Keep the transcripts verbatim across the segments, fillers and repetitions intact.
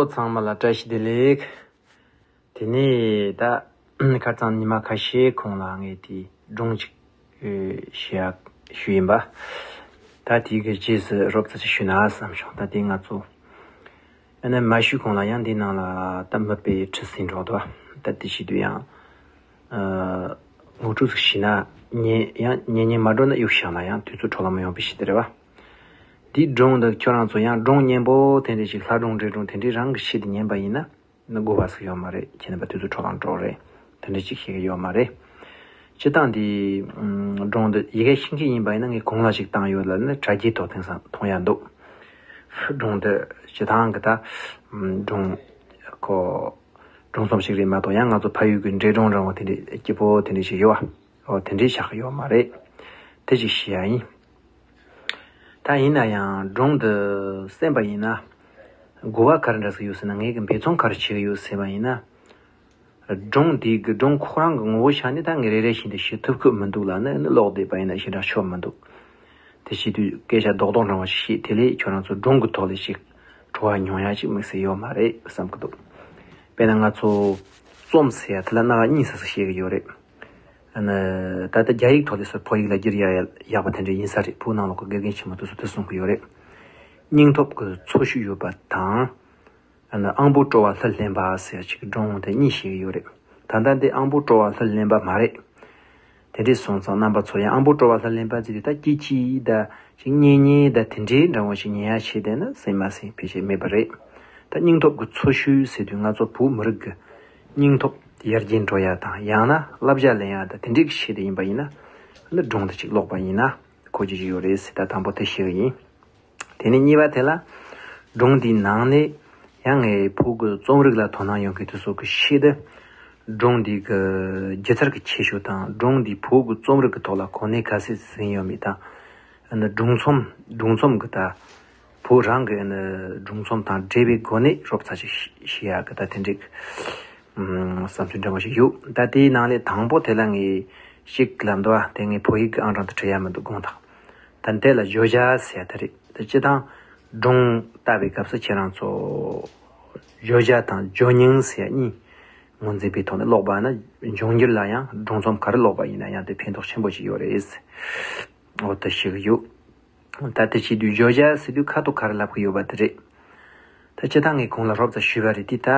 ཚང་མ་ལ་བཀྲ་ཤིས་བདེ་ལེགས། དེ་ནས་ད་ཁ་རྩང་ཉི་མ་ཁ་ཤས་གོང་ལ་ངས་དེ་སྒྲུང་ཅིག་ཨེ་ཞུ་ཡག་ཞུས་ཡིན་པ། ད་དེའི་གི་རྗེས་སུ་རོབ་ཙམ་ཅིག་ཞུས་ན་བསམ་བྱུང་། ད་དེ་ང་ཚོ་ཨ་ནི་མ་ཞུས་གོང་ལ་ཡང་འདི་ནང་ལ་ད་མིད་པའི་ཁྲི་སེང་འགྲོ་འདུག་ད་དེ་བྱེད་དུས་ཡང་ཨ་ངོ་སྤྲོད་ཅིག་བྱས་ན་ཉན་ཡང་ཉན་ཉན་མ་འགྲོ་ན་གཡུག་བཞག་ན་ཡང་དུས་ཚོད་འཕྲོ་བརླག་མི་ཡོང་བའི་ཆེད་དུ་རེད་བ། འདིའི་སྒྲུང་འདི་ཁྱོད་རང་ཚོ་ཡང་སྒྲུང་སྙན་པོ་དེ་འདྲ་ཞིག་ལྷ་སྒྲུང་འདྲེ་སྒྲུང་དེ་འདྲའི་རང་གི་ཆེད་དུ་ཉན་པ་ཡིན་ན་ནི་དགོས་པ་ཟིག་ཡོད་མ་རེད། ཁྱེད་རྣམ་པ་དུས་ཚོད་འཕྲོ་བརླག་འགྲོ་རེད། དེ་འདྲ་ཅིག་ཤེས་ཀྱི་ཡོད་མ་རེད། སྤྱིར་བཏང་འདི་ཨམ་སྒྲུང་འདི་ཡི་གེ་ཤེས་མཁན་ཡིན་པ་ཡིན་ན་ངས་གོང་ལ་ཞིག་བཏང་ཡོད་ལ་ནི་དྲ་རྒྱའི་ཐོག་དེང་སང་མཐོང་ཡ་འདུག་སྒྲུང་འདི་སྤྱིར་བཏང་གི་ད་ཨམ་སྒྲུང་ཁོ་སྒྲུང་རྩོམ་ཞིག་རེད་མ་གཏོགས་ཡང་ང་ཚོ་ཕ་ཡུལ་གྱི་འདྲེ་སྒྲུང་འདྲ་བོ་དེ་འདྲའི་སྐྱིད་པོ་དེ་འདྲའི་ཞིག་ཡོད་བ། འོ་དེ་འདྲའི་ཆགས་ཀྱི་ཡོད་མ་རེད། དེ་ཅིག་ཤེས་ཡ་ཡིན། ད་ཡིན་ན་ཡང་སྒྲུང་འདི་གསན་པ་ཡིན་ན་དགོས་པ་ག་རེ་འདྲ་ཟིག་ཡོད་ཟེར་ན། ངས་གི་འབད་བརྩོན་ག་རེ་བྱེད་ཀྱི་ཡོད་ཟེར་བ་ཡིན་ན། སྒྲུང་འདི་གི་སྒྲུང་ཁོ་རང་གི་ངོ་བོ་ཆ་ནས་ད་ངས་རེ་རེ་བཞིན་དུ་ཞུ་ཐུབ་ཀྱི་མི་འདུག་ལ་ནི་ནི་ཀློག་བསྡད་པ་ཡིན་ན་ཞེ་དྲག་ཆོ་མི་འདུག་དེ་བྱེད་དུས་སྐད་ཆ་རྡོག་རྡོག་འདྲ་བ་ཞིག་བཤད་དེ་ལས་ཁྱོད་རང་ཚོ་སྒྲུང་གི་ཐོག་ལས་ཞིག་བྲོ་བ་མྱོང་ཡ་ཅིག་དམིགས་བསལ་ཡོད་མ་རེད་བསམ་གི་འདུག་དཔེར་ན་ང་ཚོ་རྩོམ་ཟེར་ཡ་དེ་ལ་སྣ་ཁ་གཉིས་ཟེར་ཟེར་བཤད་གི་ཡོད་རེད། ཨ་ནི་ད་ལྟ་རྒྱ་ཡིག་ཐོག་ལས་སུ་བོད་ཡིག་ལ་བསྒྱུར་ཡ་ཡག་པ་དེ་འདྲ་ཡིན་ས་རེད། བོད་ནང་ལོགས་ཀྱི་དགེ་རྒན་ཆེན་མོ་དེ་ཚོ་དེ་གསུང་གི་ཡོད་རེད། སྙིང་སྟོབས་ཀྱི་འཚོ་བཅུད་ཡོད་པ་དང་། ཨ་ནི་ཨང་པོ་སྤྲོ་བ་ལྷུར་ལེན་པ་ཟེར་ཡ་ཅིག་སྒྲུང་དེ་གཉིས་བཤད་གི་ཡོད་རེད། ད་ལྟ་འདི་ཨང་པོ་སྤྲོ་བ་ལྷུར་ལེན་པ་མ་རེད། དེ་འདྲས་སོང་ཙང་རྣམ་པ་ཚོ་ཡང་ཨང་པོ་སྤྲོ་བ་ལྷུར་ལེན་པ་ཟེར་དུས་ད་སྐྱིད་སྐྱིད་ད་ཅིག་གཉེན་ཉེ་ད་དེ་འདྲའི་འདྲ་བོ་ཞིག་ཉན་ཡ་བྱས་བསྡད་ན་ཟིན་མ་ཟིན་ཕལ་ཆེར་མེད་པ་རེད། ད་སྙིང་སྟོབས་ཀྱི་འཚོ་བཅུད་ཟེར་དུས་ང་ཚོ་བོད་མི་རིགས་ཀྱི་སྙིང་སྟོབས་ཡར་རྒྱས་འགྲོ་ཡ་དང་ཡང་ན་བསླབ་བྱ་ལེན་ཡ་ད་དེ་འདྲའི་ཆེད་དུ་ཡིན་པ་ཡིན་ན་ནི་སྒྲུང་དེ་ཅིག་ཀློག་པ་ཡིན་ན་གོ་རྒྱུ་ཅིག་ཡོད་རེད་ཟེར། ད་དང་པོ་དེ་ཞུ་གི་ཡིན། དེ་ནས་གཉིས་པ་དེ་ལ་སྒྲུང་འདིའི་ནང་ནས་ཡང་ངས་བོད་ཀྱི་རྩོམ་རིག་ལ་དོ་སྣང་ཡོད་མཁན་དེ་ཚོ་གི་ཆེད་དུ་སྒྲུང་འདི་གི་སྒྱུ་རྩལ་གྱི་ཁྱད་ཆོས་དང་སྒྲུང་འདིས་བོད་ཀྱི་རྩོམ་རིག་གི་ཐོག་ལ་གོ་གནས་ག་ཚད་ཟིན་ཡོད་མེད་དང་། ཨ་ནི་སྒྲུང་རྩོམ་སྒྲུང་རྩོམ་གི་ད་བོད་རང་གི་ཨ་ནི་སྒྲུང་རྩོམ་དང་འབྲེལ་བའི་གོ་གནས་རོབ་ཙམ་ཞིག་ཤེས་ཡག་གི་ད་དེ་འདྲའི་ཨམ་བསམ་ཚུལ་འདྲ་བོ་ཞིག་ཡོད། ད་དེའི་ནང་ནས་དང་པོ་དེ་ལ་ངས་ཞིག་ལབ་འདུག་ཨ། དེ་ངས་བོད་ཡིག་གི་ཨང་གྲངས་དེ་བྲིས་ཡ་མི་འདུག་དགོངས་དག་ད་དེ་ལ་བརྗོད་བྱ་ཟེར་ཡ་དེ་རེད། དེ་སྤྱིར་བཏང་སྒྲུང་ལྟ་བའི་སྐབས་སུ་ཁྱེད་རང་ཚོ་བརྗོད་བྱ་དང་བརྗོད་སྙིང་ཟེར་ཡ་གཉིས་ངོས་འཛིན་པའི་ཐོག་ནས་ཀློག་པ་ན་འབྱུང་འགྱུར་ལ་ཡང་སྒྲུང་རྩོམ་ག་རེ་ཀློག་པ་ཡིན་ན་ཡང་དེ་ཕན་ཐོགས་ཆེན་པོ་ཞིག་ཡོད་རེད། འོ་དེ་ཞིག་ཡོད། ད་དེ་བྱེད་དུས་བརྗོད་བྱ་ཟེར་དུས་ཁ་ཐོག་ག་རེ་ལབ་ཀྱི་ཡོད་པ་དེ་རེད། ད་སྤྱིར་བཏང་ངས་གོང་ལ་རོབ་ཙམ་ཞུས་པ་རེད། དེ་ད་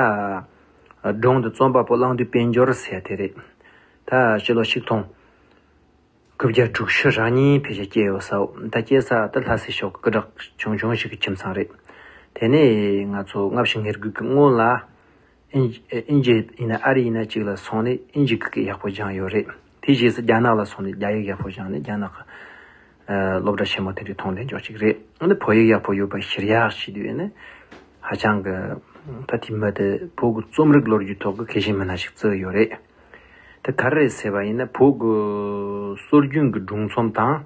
སྒྲུང་འདི་རྩོམ་པ་པོ་གླང་མདུན་དཔལ་འབྱོར་ཟེར་ཡ་དེ་རེད། ད་ཕྱི་ལོ་ཆིག་སྟོང་དགུ་བརྒྱ་དྲུག་ཅུ་རེ་གཉིས་ཕལ་ཆེར་སྐྱེས་ཡོད་ས། ད་སྐྱེས་ས་ད་ལྷ་སའི་ཕྱོགས་ཀྱི་སྐུ་དྲག་ཆུང་ཆུང་ཞིག་གི་ཁྱིམ་ཚང་རེད། དེ་ནས་ང་ཚོ་ལྔ་བཅུ་ང་དགུ་གི་སྔོན་ལ་ཨིན་ཨིན་ཇི་ཡིན་ན་ཨ་རི་ཡིན་ན་གཅིག་ལ་སོང་ནས་ཨིན་ཇི་སྐད་ཡག་པོ་སྦྱངས་ཡོད་རེད། དེ་རྗེས་སུ་རྒྱ་ནག་ལ་སོང་ནས་རྒྱ་ཡིག་ཡག་པོ་སྦྱངས་ནས་རྒྱ་ནག་གི་ཨ་སློབ་གྲྭ་ཆེན་མོ་དེ་འདྲའི་མཐོང་ལེན་ཅོག་ཅིག་རེད། ཨ་ནི་བོད་ཡིག་ཡག་པོ་ཡོད་པ་ཤེས་རྒྱག་བྱེད་དུས་ནི་ཧ་ཅང་གི་ད་དེ་མི་དེ་བོད་ཀྱི་རྩོམ་རིག་ལོ་རྒྱུས་ཐོག་གི་གལ་ཆེན་མི་སྣ་ཞིག་བརྩི་གི་ཡོད་རེད། དེ་ག་རེ་རེད་ཟེར་བ་ཡིན་ན་བོད་ཀྱི་སྲོལ་རྒྱུན་གྱི་སྒྲུང་རྩོམ་དང་།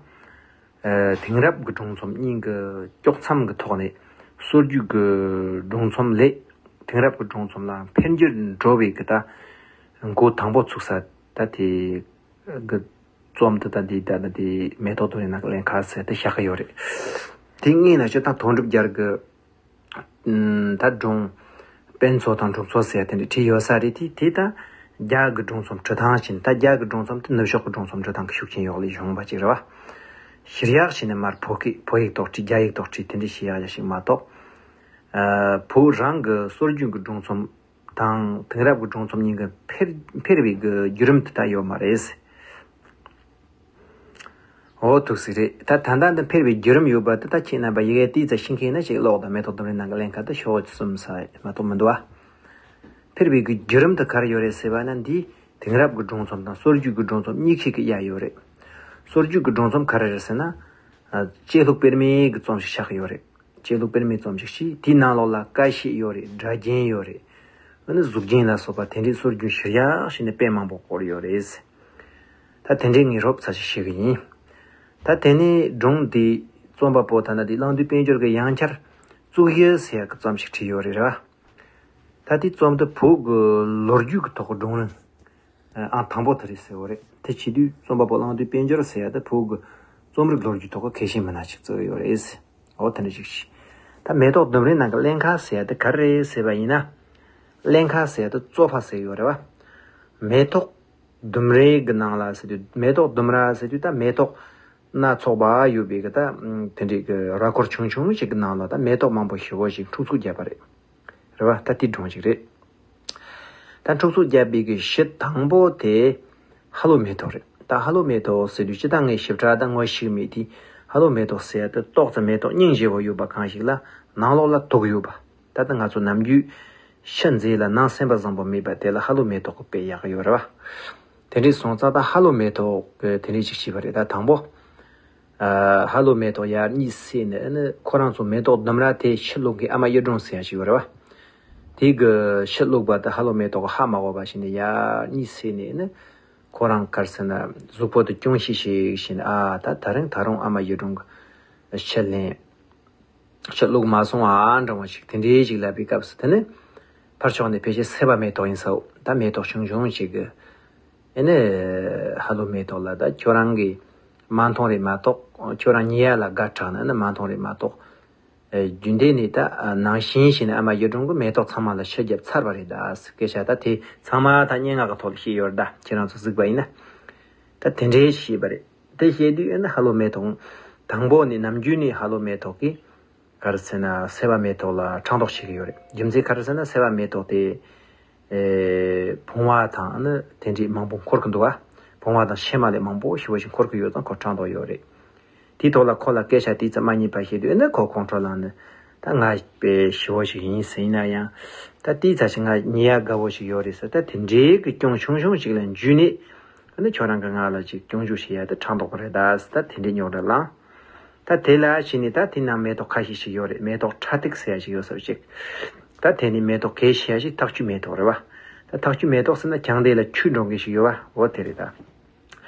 ཨ་དེང་རབས་ཀྱི་སྒྲུང་རྩོམ་གཉིས་ཀྱི་དཀྱོག་མཚམས་ཀྱི་ཐོག་ནས་སྲོལ་རྒྱུན་གྱི་སྒྲུང་རྩོམ་ལས་དེང་རབས་ཀྱི་སྒྲུང་རྩོམ་ལ་འཕེལ་འགྱུར་འགྲོ་བའི་གི་ད་འགོ་དང་པོ་ཚུགས་ས་ད་དེ་གི་རྩོམ་དེ་ད་འདི་ད་ད་དེ་མེ་ཏོག་རྡོ་རིང་ནང་གི་ཀླན་ཀ་ཟེར་དེ་བཞག་གི་ཡོད་རེད། དེ་སྔོན་ལ་སྤྱིར་བཏང་དོན་གྲུབ་རྒྱལ་གྱི་ད་སྒྲུང་དཔེ་མཚོན་དང་སྒྲུང་མཚོན་ཟེར་ཡ་དེ་འདྲ་བྲིས་ཡོད་ས་རེད། དེ་དེ་ད་རྒྱ་གི་སྒྲུང་རྩོམ་འབྲི་སྟངས་བཞིན། ད་རྒྱ་གི་སྒྲུང་རྩོམ་དེ་ནུབ་ཕྱོགས་ཀྱི་སྒྲུང་རྩོམ་འབྲི་སྟངས་ཀྱི་ཤུགས་རྐྱེན་ཡོག་ལས་བྱུང་བ་ཅིག་རེད་བ། ཤེས་རྒྱག་བྱས་ནས་མར་བོད་སྐད་བོད་ཡིག་ཐོག་བྲིས་རྒྱ་ཡིག་ཐོག་བྲིས་དེ་འདྲ་བྱེད་ཡག་ཞིག་མ་གཏོགས། ཨ་བོད་རང་གི་སྲོལ་རྒྱུན་གྱི་སྒྲུང་རྩོམ་དང་དེང་རབས་ཀྱི་སྒྲུང་རྩོམ་གཉིས་ཀྱི་འཕེལ་འཕེལ་བའི་གི་བརྒྱུད་རིམ་དེ་ད་ཡོད་མ་རེད། འོ་ཐུགས་སྲས་རེད། ད་ད་ལྟ་འདི་འཕེལ་བའི་བརྒྱུད་རིམ་ཡོད་པ་དེ་ད་ཁྱེད་རྣམ་པ་ཡི་གེ་ཏིག་ཙམ་ཤེས་མཁན་ན་ཅིག་ཀློག་དང་། མེ་ཏོག་ལྡུམ་རའི་ནང་གི་ཀླན་ཀ་དེ་ཤོག་གསུམ་ས་མ་གཏོགས་མི་འདུག་ཨ། འཕེལ་བའི་གི་བརྒྱུད་རིམ་དེ་ག་རེ་ཡོད་རེད་ཟེར་བ་ན། འདི་དེང་རབས་ཀྱི་སྒྲུང་རྩོམ་དང་སྲོལ་རྒྱུན་གྱི་སྒྲུང་རྩོམ་གཉིས་ཆ་གི་ཡ་ཡོད་རེད། སྲོལ་རྒྱུན་གྱི་སྒྲུང་རྩོམ་ག་རེ་རེད་ཟེར་ན། ཨ་བཅད་ལྷུག་སྤེལ་མའི་གི་རྩོམ་ཞིག་ཆགས་ཀྱི་ཡོད་རེད། བཅད་ལྷུག་སྤེལ་མའི་རྩོམ་ཞིག་བྱས། དེའི་ནང་ལོགས་ལ་ཀ་བཤད་ཡོད་རེད། སྒྲ་རྒྱན་ཡོད་རེད། ཨ་ནི་གཟུགས་རྒྱན་ལ་སོགས་པ་དེ་འདྲའི་སྲོལ་རྒྱུན་ཤེས་རྒྱག་བྱས་ནས་དཔེ་མང་པོ་བཀོད་ཡོད་རེད། ད་དེ་འདྲའི་ངས་རོབ་ཙམ་ཞིག་ཞུ་གི་ཡིན། ད་དེ་ནས་སྒྲུང་འདི་རྩོམ་པ་པོ་ད་ལྟ་འདི་གླང་མདུན་དཔལ་འབྱོར་གྱིས་ཡང་བསྐྱར་བཙུགས་ཡུལ་ཟེར་ཡག་གི་རྩོམ་ཞིག་བྲིས་ཡོད་རེད་ར། ད་དེ་རྩོམ་དེ་བོད་ཀྱི་ལོ་རྒྱུས་ཀྱི་ཐོག་གི་སྒྲུང་རིང་ཨང་དང་པོ་དེ་རེད་ཟེར་བ་རེད། དེ་བྱེད་དུས་རྩོམ་པ་པོ་གླང་མདུན་དཔལ་འབྱོར་ཟེར་ཡག་དེ་བོད་ཀྱི་རྩོམ་རིག་ལོ་རྒྱུས་ཐོག་གི་གལ་ཆེན་མི་སྣ་ཞིག་བརྩི་གི་ཡོད་རེད། འོ་དེ་འདྲ་ཞིག་བྱས། ད་མེ་ཏོག་ལྡུམ་རའི་ནང་གི་ཀླན་ཀ་ཟེར་ཡ་དེ་ག་རེ་རེད་ཟེར་བ་ཡིན་ན། ཀླན་ཀ་ཟེར་ཡ་དེ་བཙོ་ཕ་ཟེར་ཡོད་རེད་བ། མེ་ཏོག་ལྡུམ་རའི་གི་ནང་ལ་ཟེར་དུས་མེ་ཏོག་ལྡུམ་ར་ཟེར་དུས་ད་མེ་ཏོག་སྣ་ཚོགས་པ་ཡོད་པའི་གི་ད་དེ་འདྲའི་གི་ར་སྐོར་ཆུང་ཆུང་ཞིག་གི་ནང་ལ་ད་མེ་ཏོག་མང་པོ་ཞེ་པོ་ཞིག་འཁྲུག་འཛུགས་བརྒྱབ་པ་རེད། རེད་བ། ད་དེ་སྒྲུང་ཞིག་རེད། ད་འཁྲུག་འཛུགས་བརྒྱབ་པའི་གི་གཞི་དང་པོ་དེ་ཧ་ལོ་མེ་ཏོག་རེད། ད་ཧ་ལོ་མེ་ཏོག་ཟེར་དུས་སྤྱིར་བཏང་ངས་ཞིབ་ཕྲ་ད་ངོ་ཤེས་མེད་དེ། ཧ་ལོ་མེ་ཏོག་ཟེར་ཡ་དེ་ཏོག་ཙམ་མེ་ཏོག་སྙིང་རྗེ་བོ་ཡོད་པ་གང་ཞིག་ལ་ནང་ལོགས་ལ་དུག་ཡོད་པ། ད་ལྟ་ང་ཚོ་ནམ་རྒྱུན་ཕྱི་མཛེས་ལ་ནང་སེམས་པ་བཟང་པོ་མེད་པ་དེ་ལ་ཧ་ལོ་མེ་ཏོག་གི་དཔེ་ཡག་གི་ཡོད་རེད་བ། དེ་འདྲའི་སོང་ཙང་ད་ཧ་ལོ་མེ་ཏོག་གི་དེ་འདྲའི་ཅིག་བྱས་པ་རེད། ད་དང་པོ། ཨ། ཧ་ལོ་མེ་ཏོག་ཡར་གཉིད་སད་ནས་ཨ་ནི་ཁོ་རང་ཚོ་མེ་ཏོག་ལྡུམ་ར་དེ་ཕྱིར་བླུག་མཁན་ཨ་མ་གཡུ་སྒྲོན་ཟེར་ཡ་ཞིག་ཡོད་རེད་བ། དེ་གི་ཕྱིར་བླུག་པ་དེ་ཧ་ལོ་མེ་ཏོག་གི་ཧ་མ་གོ་བ་བྱས་ནས་ཡར་གཉིད་སད་ནས་ཨ་ནི་ཁོ་རང་ག་རེ་ཟེར་ན་གཟུགས་པོ་དེ་གྱོང་ཤིག་ཤིག་བྱས་ནས། ཨ། ད་ད་རིང་ད་རུང་ཨ་མ་གཡུ་སྒྲོན་གི་ཕྱིར་ལེན། ཕྱིར་བླུག་མ་སོང་ཨ་འདྲ་བོ་ཞིག་དེ་འདྲའི་ཞིག་ལབ་པའི་སྐབས་སུ་དེ་ནི་ཕར་ཕྱོགས་ནས་ཕལ་ཆེར་སེར་བ་མེ་ཏོག་ཡིན་ས་འོ། ད་མེ་ཏོག་ཆུང་ཆུང་ཞིག་གི་ཨེ་ནི་ཧ་ལོ་མེ་ཏོག་ལ། ད་ཁྱོད་རང་གིས་མ་མཐོང་རེད་མ་གཏོགས། ཁྱོད་རང་ཉེས་ཡ་ལ་དགའ་དྲགས་ན་ནི་མ་མཐོང་རེད་མ་གཏོགས། ཨེ། རྒྱུན་ལྡན་ནས་ད་ནང་བཞིན་བྱས་ནས་ཨ་མ་གཡུ་སྒྲོན་གྱིས་མེ་ཏོག་ཚང་མ་ལ་ཕྱིར་བརྒྱབ་ཚར་བ་རེད། ད་སྐད་ཆ་ད་དེ་ཚང་མ་ད་སྙན་ངག་གི་ཐོག་ལ་བཤད་ཡོད་རེད། ད་ཁྱེད་རང་ཚོ་གཟིགས་པ་ཡིན་ན་ད་དེ་འདྲའི་བཤད་པ་རེད། དེ་བཤད་དུས་ཨེ་ནི་ཧ་ལོ་མེ་ཏོག་དང་པོ་ནས་ནམ་རྒྱུན་ནས་ཧ་ལོ་མེ་ཏོག་གིས་ག་རེ་ཟེར་ན་སེར་བ་མེ་ཏོག་ལ་ཕྲག་དོག་བྱེད་ཀྱི་ཡོད་རེད། རྒྱུ་མཚན་ག་རེ་ཟེར་ན་སེར་བ་མེ་ཏོག་དེ། ཨེ། བུང་བ་དང་ནི་དེ་འདྲའི་མང་པོ་འཁོར་གྱི་འདུག་བ། བུང་བ་དང་ཕྱེ་མ་ལེབ་མང་པོ་ཞེ་པོ་ཞིག་འཁོར་གྱི་ཡོད་ཙང་ཁོ་ཕྲག་དོག་ཡོད་རེད། དེའི་ཐོག་ལ་ཁོ་ལ་སྐད་ཆ་དེ་ཙམ་མ་རྙེད་པ་བཤད་དུས་ཨེ་ནི་ཁོ་ཁོང་ཁྲོ་ལངས་ནས། ད་ང་དཔེ་ཞེ་པོ་ཞིག་ཡིན་ཟེར། ཡིན་ན་ཡང་ད་དེའི་ཚ་ཞིག་ང་ཉེས་ཡ་དགའ་བོ་ཞིག་ཡོད་རེད་ཟེར། ད་དེ་འདྲའི་གི་གྱོང་ཆུང་ཆུང་ཞིག་ལ་འཇུས་ནས་ཨ་ནི་ཁྱོད་རང་གི་ང་ལ་ཅིག་སྐྱོན་འཇུག་བྱེད་ཡ་དེ་ཕྲག་དོག་པ་རེད་ད་ཟེར། ད་དེ་འདྲའི་རྙོག་དྲ་ལངས། ད་དེ་ལ་ཕྱིན་ནས་ད་དེ་ནང་མེ་ཏོག་ཁ་ཤས་ཤིག་ཡོད་རེད། མེ་ཏོག་ཁྲ་ཐིག་ཟེར་ཡ་ཞིག་ཡོད་ས་ཅིག་ད་དེ་ནི་མེ་ཏོག་གལ་ཆེ་ཡ་ཞིག་ཐག་ཆུའི་མེ་ཏོག་རེད་བ། ད་ཐག་ཆུའི་མེ་ཏོག་ཟེར་ན་གྱང་དེ་ལ་ཆུ་འགྲོ་མཁན་ཞིག་ཡོད་བ། འོ་དེ་རེད་ད།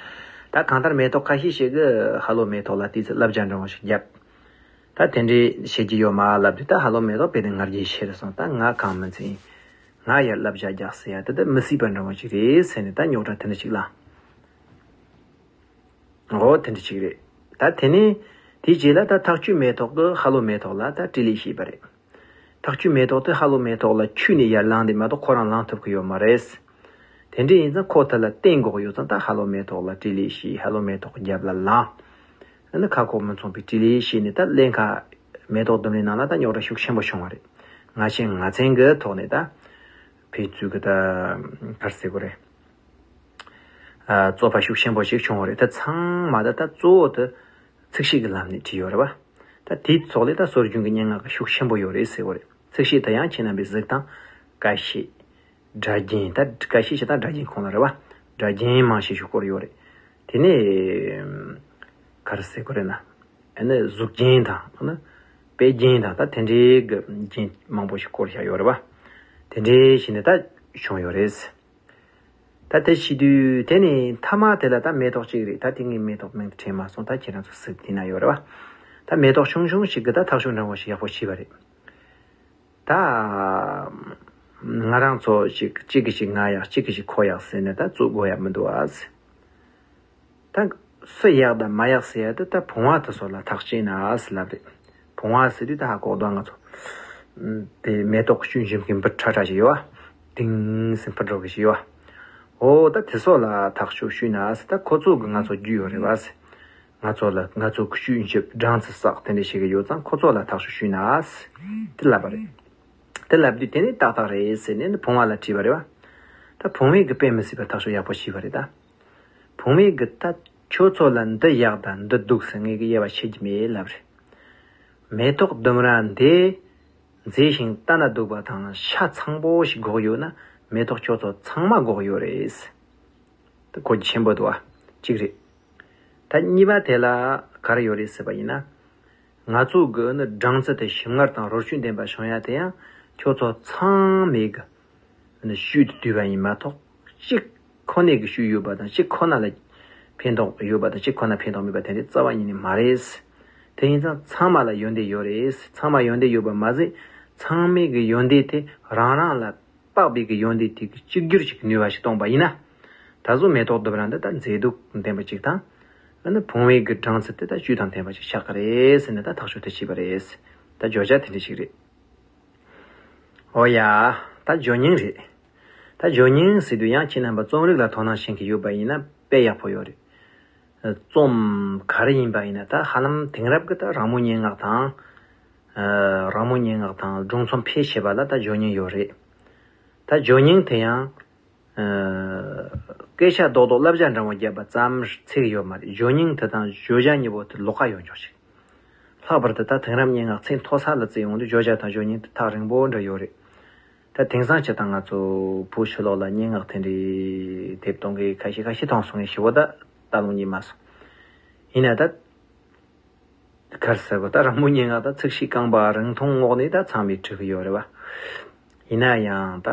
ད་གང་ལྟར་མེ་ཏོག་ཁ་ཤས་ཤིག་གིས་ཧ་ལོ་མེ་ཏོག་ལ་དེ་ཚོ་བསླབ་བྱ་འདྲ་བོ་ཞིག་བརྒྱབ། ད་དེ་འདྲའི་བྱེད་ཀྱི་ཡོད་མ་ལབ་དུས་ད་ཧ་ལོ་མེ་ཏོག་དཔེ་དེ་ང་རྒྱལ་ཆེ་རུ་སོང་། ད་ང་གང་མིན་ཚེ་ང་ཡར་བསླབ་བྱ་རྒྱག་ཟེར་ཡ་དེ་ད་མི་སྲིད་པ་འདྲ་བོ་ཞིག་རེད་ཟེར་ནས་ད་རྙོག་དྲ་དེ་འདྲ་ཞིག་ལངས། འོ་དེ་འདྲ་ཅིག་རེད། ད་དེ་ནས་དེའི་རྗེས་ལ་ད་ཐག་ཆུའི་མེ་ཏོག་གིས་ཧ་ལོ་མེ་ཏོག་ལ་ད་དྲིས་ལན་བྱས་པ་རེད། ཐག་ཆུའི་མེ་ཏོག་དེ་ཧ་ལོ་མེ་ཏོག་ལ་ཆུ་ནས་ཡར་ལངས་ཏེ་མ་གཏོགས་ཁོ་རང་ལངས་ཐུབ་ཀྱི་ཡོད་མ་རེད། དེ་འདྲ་ཡིན་ཙང་ཁོ་དེ་ལ་བརྟེན་དགོས་ཡོད་ཙང་ད་ཧ་ལོ་མེ་ཏོག་ལ་དྲིས་ལན་བྱས། ཧ་ལོ་མེ་ཏོག་རྒྱབ་ལ་ལངས། ཨ་ནི་ཁ་ཁོག་མི་མཚུངས་པའི་དྲིས་ལན་བྱས་ནས་ད་ཀླན་ཀ་མེ་ཏོག་ལྡུམ་རའི་ནང་ལ་ད་རྙོག་དྲ་ཤུགས་ཆེན་པོ་བྱུང་བ་རེད། ང་ཆེ་ང་བཙན་གྱི་ཐོག་ནས་ད་ཕན་ཚུན་གྱི་ད་ག་རེ་ཟེར་དགོས་རེད། ཨ། རྩོད་པ་ཤུགས་ཆེན་པོ་ཞིག་བྱུང་བ་རེད། ད་ཚང་མ་ད་ད་གཙོ་བོ་དེ་ཚིག་བཤད་ཀྱི་ལམ་ནས་བྲིས་ཡོད་རེད་བ། ད་དེའི་ཚོགས་ལས་ད་སྲོལ་རྒྱུན་གྱི་སྙན་ངག་གི་ཤུགས་ཆེན་པོ་ཡོད་རེད་ཟེར་བ་རེད། ཚིག་བཤད་དེ་ཡང་ཁྱེད་རྣམ་པས་གཟིགས་དང་། ཀ་བཤད། སྒྲ་རྒྱན། ད་ཀ་བཤད་བྱས་ད་སྒྲ་རྒྱན་ཁོངས་ལ་རེད་བ། སྒྲ་རྒྱན་མང་ཆེ་ཤོས་བསྐོར་ཡོད་རེད། དེ་ནས་ག་རེ་ཟེར་དགོས་རེད་ན། ཨ་ནི་གཟུགས་རྒྱན་དང་། ཨ་ནི་དཔེ་རྒྱན་དང་། ད་དེ་འདྲའི་གི་རྒྱན་མང་པོ་ཞིག་བསྐོར་བཞག་ཡོད་རེད་བ། དེ་འདྲའི་བྱས་ནས་ད་བྱུང་ཡོད་རེད། ད་དེ་བྱེད་དུས་དེ་ནི་མཐའ་མ་དེ་ལ་ད་མེ་ཏོག་གཅིག་རེད། ད་དེ་ངས་མེ་ཏོག་མིང་དེ་དྲན་མ་སོང་། ད་ཁྱེད་རང་ཚོ་གཟིགས་དེ་ན་ཡོད་རེད་བ། ད་མེ་ཏོག་ཆུང་ཆུང་ཞིག་གིས་ད་ཐག་གཅོད་འདྲ་བོ་ཞིག་ཡག་པོ་བྱས་པ་རེད། ད་ང་རང་ཚོ་ཞིག་གཅིག་གིས་ཞིག་ང་ཡག་གཅིག་གིས་ཞིག་ཁོ་ཡག་ཟེར་ནས་ད་རྩོད་དགོས་ཡག་མི་འདུག་ཨ་ཟེར། ད་སུ་ཡག་དང་མ་ཡག་ཟེར་ཡ་དེ་ད་བུང་བ་དེ་ཚོ་ལ་ཐག་བཅད་ན་ཟེར་ལབ་རེད། བུང་བ་ཟེར་དུས་ད་ཧ་གོ་དོ། ང་ཚོ་དེ་མེ་ཏོག་གི་ཆུ་འཇིབ་མཁན་འབུ་ཁྲ་ཁྲ་ཞིག་ཡོད་བ། ཏིང་ཟེར་འཕུར་འགྲོ་གི་ཞིག་ཡོད་བ། འོ་ད་དེ་ཚོ་ལ་ཐག་གཅོད་ཞུས་ན་ཟེར། ད་ཁོ་ཚོ་གི་ང་ཚོ་རྒྱུས་ཡོད་རེད་བ་ཟེར། ང་ཚོ་ལ་ང་ཚོ་གི་ཆུ་འཇིབ་སྦྲང་རྩི་བསགས་དེ་འདྲ་བྱེད་གི་ཡོད་ཙང་ཁོ་ཚོ་ལ་ཐག་གཅོད་ཞུས་ན་ཟེར། དེ་ལབ་པ་རེད། དེ་ལབ་དུས་དེ་ནི་ཏག་ཏག་རེད་ཟེར་ནས་ནི་བུང་བ་ལ་དྲིས་པ་རེད་བ། ད་བུང་བས་གི་དཔེ་མི་སྲིད་པ་ཐག་གཅོད་ཡག་པོ་བྱས་པ་རེད་ད། བུང་བས་གི་ད་ཁྱོད་ཚོ་ལ་འདི་ཡག་དང་འདི་སྡུག་ཟེར་ངས་གི་དབྱེ་བ་ཕྱེ་རྒྱུ་མེད་ལབ་རེད། མེ་ཏོག་ལྡུམ་ར་འདི་མཛེས་ཤིང་ལྟ་ན་སྡུག་པ་དང་ཤ་ཚང་པོ་ཞིག་དགོས་ཡོད་ན་མེ་ཏོག་ཁྱོད་ཚོ་ཚང་མ་དགོས་ཡོད་རེད། ད་གོ་རྒྱུ་ཆེན་པོ་འདུག་བ། གཅིག་རེད། ད་གཉིས་པ་དེ་ལ་ག་རེ་ཡོད་རེད་ཟེར་བ་ཡིན་ན། ང་ཚོ་གི་ནི་སྦྲང་རྩི་དེ་ཞིམ་མངར་དང་རོ་བཅུད་ལྡན་པ་བྱུང་ཡ་དེ་ཡང་ཁྱོད་ཚོ་ཚང་མས་གི་ནི་བཅུད་དུ་བསྡུས་པ་ཡིན་མ་གཏོགས། གཅིག་ཁོ་ནས་གི་བཅུད་ཡོད་པ་དང་གཅིག་ཁོ་ན་ལ་ཕན་ཐོགས་ཡོད་པ་དང་གཅིག་ཁོ་ན་ཕན་ཐོགས་མེད་པ་དེ་འདྲའི་རྩ་བ་ཉིད་ནས་མ་རེད། དེ་ཡིན་ཙང་ཚང་མ་ལ་ཡོན་ཏན་ཡོད་རེད། ཚང་མ་ཡོན་ཏན་ཡོད་པ་མ་ཟད་ཚང་མས་གི་ཡོན་ཏན་དེ་རང་རང་ལ་དཔག་པའི་གི་ཡོན་ཏན་དེ་གི་གཅིག་གྱུར་གྱི་ནུས་པ་ཞིག་སྟོང་པ་ཡིན་ན། ད་གཟོད་མེ་ཏོག་ལྡུམ་ར་འདི་ད་མཛེས་སྡུག་ལྡན་པ་ཅིག་དང་། ཨ་ནི་བུང་བའི་གི་སྦྲང་རྩི་དེ་ད་བཅུད་དང་ལྡན་པ་ཅིག་ཆགས་ཀྱི་རེད་ཟེར་ནས་ད་ཐག་གཅོད་དེ་བྱས་པ་རེད། ད་བརྗོད་བྱ་དེ་འདྲ་ཞིག་རེད། ཨོ་ཡ། ད་བརྗོད་སྙིང་རེད། ད་བརྗོད་སྙིང་ཟེར་དུས་ཡང་ཁྱེད་རྣམ་པ་རྩོམ་རིག་ལ་དོ་སྣང་བྱེད་མཁན་ཡོད་པ་ཡིན་ན་དཔེ་ཡག་པོ་ཡོད་རེད། རྩོམ་ག་རེ་ཡིན་པ་ཡིན་ན་ད་ཧ་ལམ་དེང་རབས་ཀྱི་ད་རང་མོས་སྙན་ངག་དང་། ཨ། རང་མོས་སྙན་ངག་དང་སྒྲུང་རྩོམ་ཕལ་ཆེ་བ་ལ་ད་བརྗོད་སྙིང་ཡོད་རེད། ད་བརྗོད་སྙིང་དེ་ཡང་། ཨ། སྐད་ཆ་རྡོག་རྡོག་བསླབ་བྱ་འདྲ་བོ་བརྒྱབ་པ་ཙམ་ཚིག་ཡོད་མ་རེད། བརྗོད་སྙིང་དེ་དང་བརྗོད་བྱ་གཉིས་པོ་དེ་ལོགས་ཀ་ཡོད་འཇོག་ཅིག། ལྷག་པར་དུ་ད་དེང་རབས་སྙན་ངག་ཚད་མཐོ་ས་ལ་བརྩིས་ཡོང་དུས་བརྗོད་བྱ་དང་བརྗོད་སྙིང་དེ་ཐག་རིང་པོ་འདྲ་ཡོད་རེད། ད་དེང་སང་སྤྱིར་བཏང་ང་ཚོ་བོད་ཕྱི་ལོགས་ལ་སྙན་ངག་དེ་འདྲའི་དེབ་གཏོང་མཁན་ཁ་ཤས་ཁ་ཤས་མཐོང་སོང་ངས་ཞེ་པོ་ད་ལྟ་ལོང་གཉིས་མ་སོང་། ཡིན་ན་ད། ག་རེ་ཟེར་དགོས། ད་རང་མོས་སྙན་ངག་ད་ཚིག་ཤིག་རྐང་པ་རིང་ཐུང་ངོགས་ནས་ད་ཚང་མས་འབྲི་གི་ཡོད་རེད་བ། ཡིན་ན་ཡང་ད་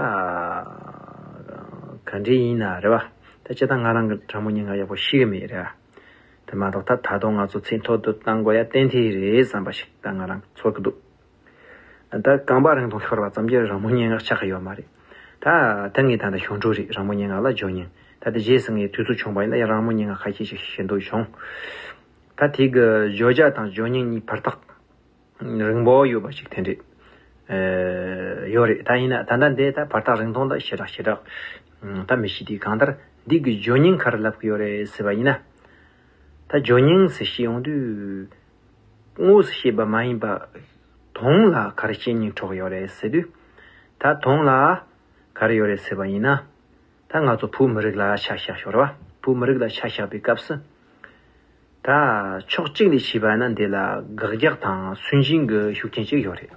ག་འདྲ་ཡིན་ན་རེད་བ། ད་སྤྱིར་བཏང་ང་རང་གི་རང་མོས་སྙན་ངག་ཡག་པོ་ཤེས་གི་མེད་རེད་བ། དེ་མ་གཏོགས་ད་ད་དུང་ང་ཚོ་ཚད་མཐོ་དུ་གཏང་དགོས་ཡ་ཏན་ཏན་རེད་བསམ་པ་ཞིག་ད་ང་རང་ཚོར་གི་འདུག། ད་རྐང་པ་རིང་ཐུང་ཤོར་བ་ཙམ་གྱིས་རང་མོས་སྙན་ངག་ཆགས་ཀྱི་ཡོད་མ་རེད། ད་ད་ངས་ད་ལྟ་ཞོར་འཕྲོས་རེད། རང་མོས་སྙན་ངག་ལ་བརྗོད་སྙིང་། ད་ལྟ་རྗེས་སུ་ངས་དུས་ཚོད་བྱུང་བ་ཡིན་ན་ཡང་རང་མོས་སྙན་ངག་ཁ་ཤས་ཤིག་ཞུ་འདོད་བྱུང་། ད་དེ་གི་བརྗོད་བྱ་དང་བརྗོད་སྙིང་གཉིས་བར་ཐག་རིང་པོ་ཡོད་པ་ཞིག་དེ་འདྲ་ཡོད་རེད། ད་ཡིན་ན་ད་ལྟ་འདི་ད་བར་ཐག་རིང་ཐུང་ད་ཞེ་དྲག་ཞེ་དྲག་ད་མི་ཤེས། དེ་གང་ལྟར་འདི་གི་བརྗོད་སྙིང་ག་རེ་ལབ་ཀྱི་ཡོད་རེད་ཟེར་བ་ཡིན་ན། ད་བརྗོད་སྙིང་ཟེར་བཤད་ཡོང་དུས། དངོས་སུ་བཤད་པ་མ་ཡིན་པ། དོན་ལ་ག་རེ་བཤད་སྙིང་བྲོ་གི་ཡོད་རེད་ཟེར་དུས། ད་དོན་ལ་ག་རེ་ཡོད་རེད་ཟེར་བ་ཡིན་ན། ད་ང་ཚོ་བོད་མི་རིགས་ལ་ཆ་བཞག་ཞོར་བ། བོད་མི་རིགས་ལ་ཆ་བཞག་པའི་སྐབས་སུ། ད་ཕྱོགས་གཅིག་ནས་བྱས་པ་ན་འདི་ལ་དགག་རྒྱག་དང་སུན་འབྱིན་གྱི་ཤུགས་རྐྱེན་ཅིག་ཡོད་རེད།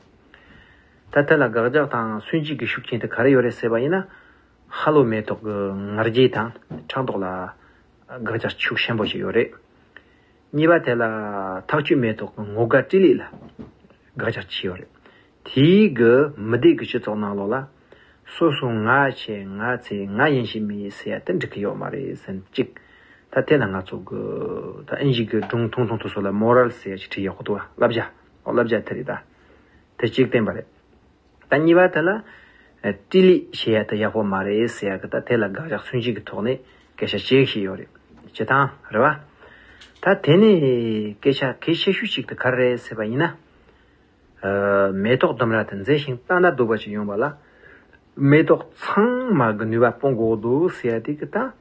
ད་དེ་ལ་དགག་རྒྱག་དང་སུན་འབྱིན་གྱི་ཤུགས་རྐྱེན་དེ་ག་རེ་ཡོད་རེད་ཟེར་བ་ཡིན་ན། ཤ་ལོ་མེ་ཏོག་གི་ང་རྒྱལ་དང་ཕྲག་དོག་ལ་དགག་རྒྱག་ཤུགས་ཆེན་པོ་ཞིག་ཡོད་རེད། གཉིས་པ་དེ་ལ་ཐག་གཅོད་མེ་ཏོག་གི་ངོ་དགའ་སྤྲེལ་ལད་ལ་དགག་རྒྱག་བྱས་ཡོད་རེད། དེའི་གི་མི་སྡེ་གི་སྤྱི་ཚོགས་ནང་ལོགས་ལ། སོ་སོ་ང་ཆེ་ང་ཚེ་ང་ཡིན་ཤེས་མེད་ཟེར་ཡ་དེ་འགྲིག་གི་ཡོད་མ་རེད་ཟེར་གཅིག། ད་དེ་ལ་ང་ཚོ་གི་ད་ཨིན་ཇི་གི་སྒྲུང་ཐུང་ཐུང་དེ་ཚོ་ལ་མོ་རལ་ཟེར་ཡ་ཅིག་བྲིས་ཡོད་གི་འདུག་བ། བསླབ་བྱ། ཨོ་བསླབ་བྱ་དེ་རེད་ད། དེ་གཅིག་བསྟན་པ་རེད། ད་གཉིས་པ་དེ་ལ། ཨ། སྤྲེལ་ལད་བྱེད་ཡ་དེ་ཡག་པོ་མ་རེད་ཟེར་ཡ་གི་ད་དེ་ལ་དགག་རྒྱག་སུན་འབྱིན་གི་ཐོག་ནས་སྐད་ཆ་བཤད་བཞིན་ཡོད་རེད། བྱེད་སྟངས་རེད་བ། ད་དེ་ནས་སྐད་ཆ་གལ་ཆེ་ཤོས་ཅིག་དེ་ག་རེ་རེད་ཟེར་བ་ཡིན་ན། ཨ། མེ་ཏོག་ལྡུམ་ར་དེ་མཛེས་ཤིང་ལྟ་ན་སྡུག་པ་ཞིག་ཡོང་བ་ལ། མེ་ཏོག་ཚང་མ་གི་ནུས་པ་སྤུངས་དགོས་འདུག་ཟེར་ཡ་དེ་གི་ད།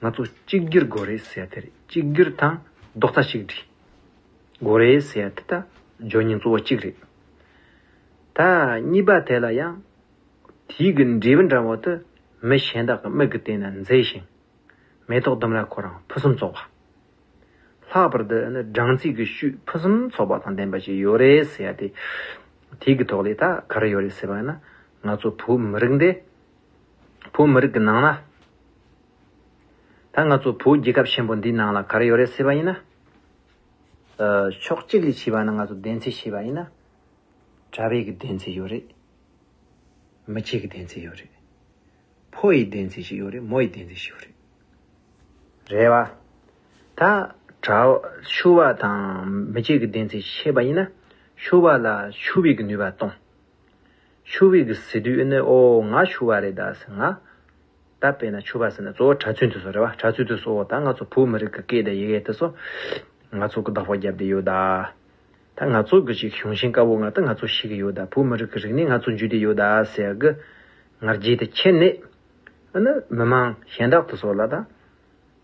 ང་ཚོ་གཅིག་གྱུར་དགོས་རེད་ཟེར་ཡ་དེ་རེད། གཅིག་གྱུར་དང་རྡོག་རྩ་གཅིག་སྒྲིལ་དགོས་རེད་ཟེར་ཡ་དེ་ད་བརྗོད་སྙིང་གཙོ་བོ་གཅིག་རེད། ད་གཉིས་པ་དེ་ལ་ཡང་དེའི་གི་འབྲས་བུ་འདྲ་བོ་དེ་མི་གཞན་དག་གི་མིག་གིས་བལྟས་ན་མཛེས་ཤིང་། མེ་ཏོག་ལྡུམ་ར་ཁོ་རང་ཕུན་སུམ་ཚོགས་པ། ལྷག་པར་དུ་ནི་སྦྲང་རྩི་གི་བཅུད་ཕུན་སུམ་ཚོགས་པ་དང་ལྡན་པ་ཞིག་ཡོད་རེད་ཟེར་ཡ་དེ། དེའི་གི་ཐོག་ལས་ད་ག་རེ་ཡོད་རེད་ཟེར་བ་ཡིན་ན། ང་ཚོ་བོད་མི་རིགས་འདི། བོད་མི་རིགས་ཀྱི་ནང་ན། ད་ང་ཚོ་བོད་རྒྱལ་ཁབ་ཆེན་པོ་འདིའི་ནང་ལ་ག་རེ་ཡོད་རེད་ཟེར་བ་ཡིན་ན། ཨ། ཕྱོགས་གཅིག་ལས་བྱས་པ་ན་ང་ཚོ་བདེན་ཚིག་བྱས་པ་ཡིན་ན། གྲྭ་པའི་གི་བདེན་ཚིག་ཡོད་རེད། མི་སྐྱའི་གི་བདེན་ཚིག་ཡོད་རེད། ཕོ་ཡི་བདེན་ཚིག་ཞིག་ཡོད་རེད། མོ་ཡི་བདེན་ཚིག་ཞིག་ཡོད་རེད། རེད་བ། ད་གྲྭ་ཤོ་བ་དང་མི་སྐྱའི་གི་བདེན་ཚིག་བཤད་པ་ཡིན་ན། ཤོ་བ་ལ་ཤོ་བའི་གི་ནུས་པ་གཏོང་། ཤོ་བའི་གི་ཟེར་དུས་ཨེ་ནི་ཨོ་ང་ཤོ་བ་རེད་ད་ཟེར་ང་། ད་དཔེར་ན་ཤོ་བ་ཟེར་ན་གཙོ་བོ་གྲྭ་བཙུན་དེ་ཚོ་རེད་བ། གྲྭ་བཙུན་དེ་ཚོ་ད་ང་ཚོ་བོད་མི་རིགས་ཀྱི་སྐད་དང་ཡི་གེ་དེ་ཚོ་ང་ཚོ་གི་བདག་པོ་བརྒྱབ་བསྡད་ཡོད་ད། ད་ང་ཚོ་གི་ཅིག་གཞུང་ཆེན་བཀའ་པོད་ལྔ་ད་ང་ཚོ་ཤེས་ཀྱི་ཡོད་ད། བོད་མི་རིགས་ཀྱི་རིག་གནས་ང་ཚོ་འཇུས་བསྡད་ཡོད་ད་ཟེར་གི་ང་རྒྱལ་དེ་ཁྱེར་ནས། ཨ་ནི་མི་མང་གཞན་དག་དེ་ཚོ་ལ་ད་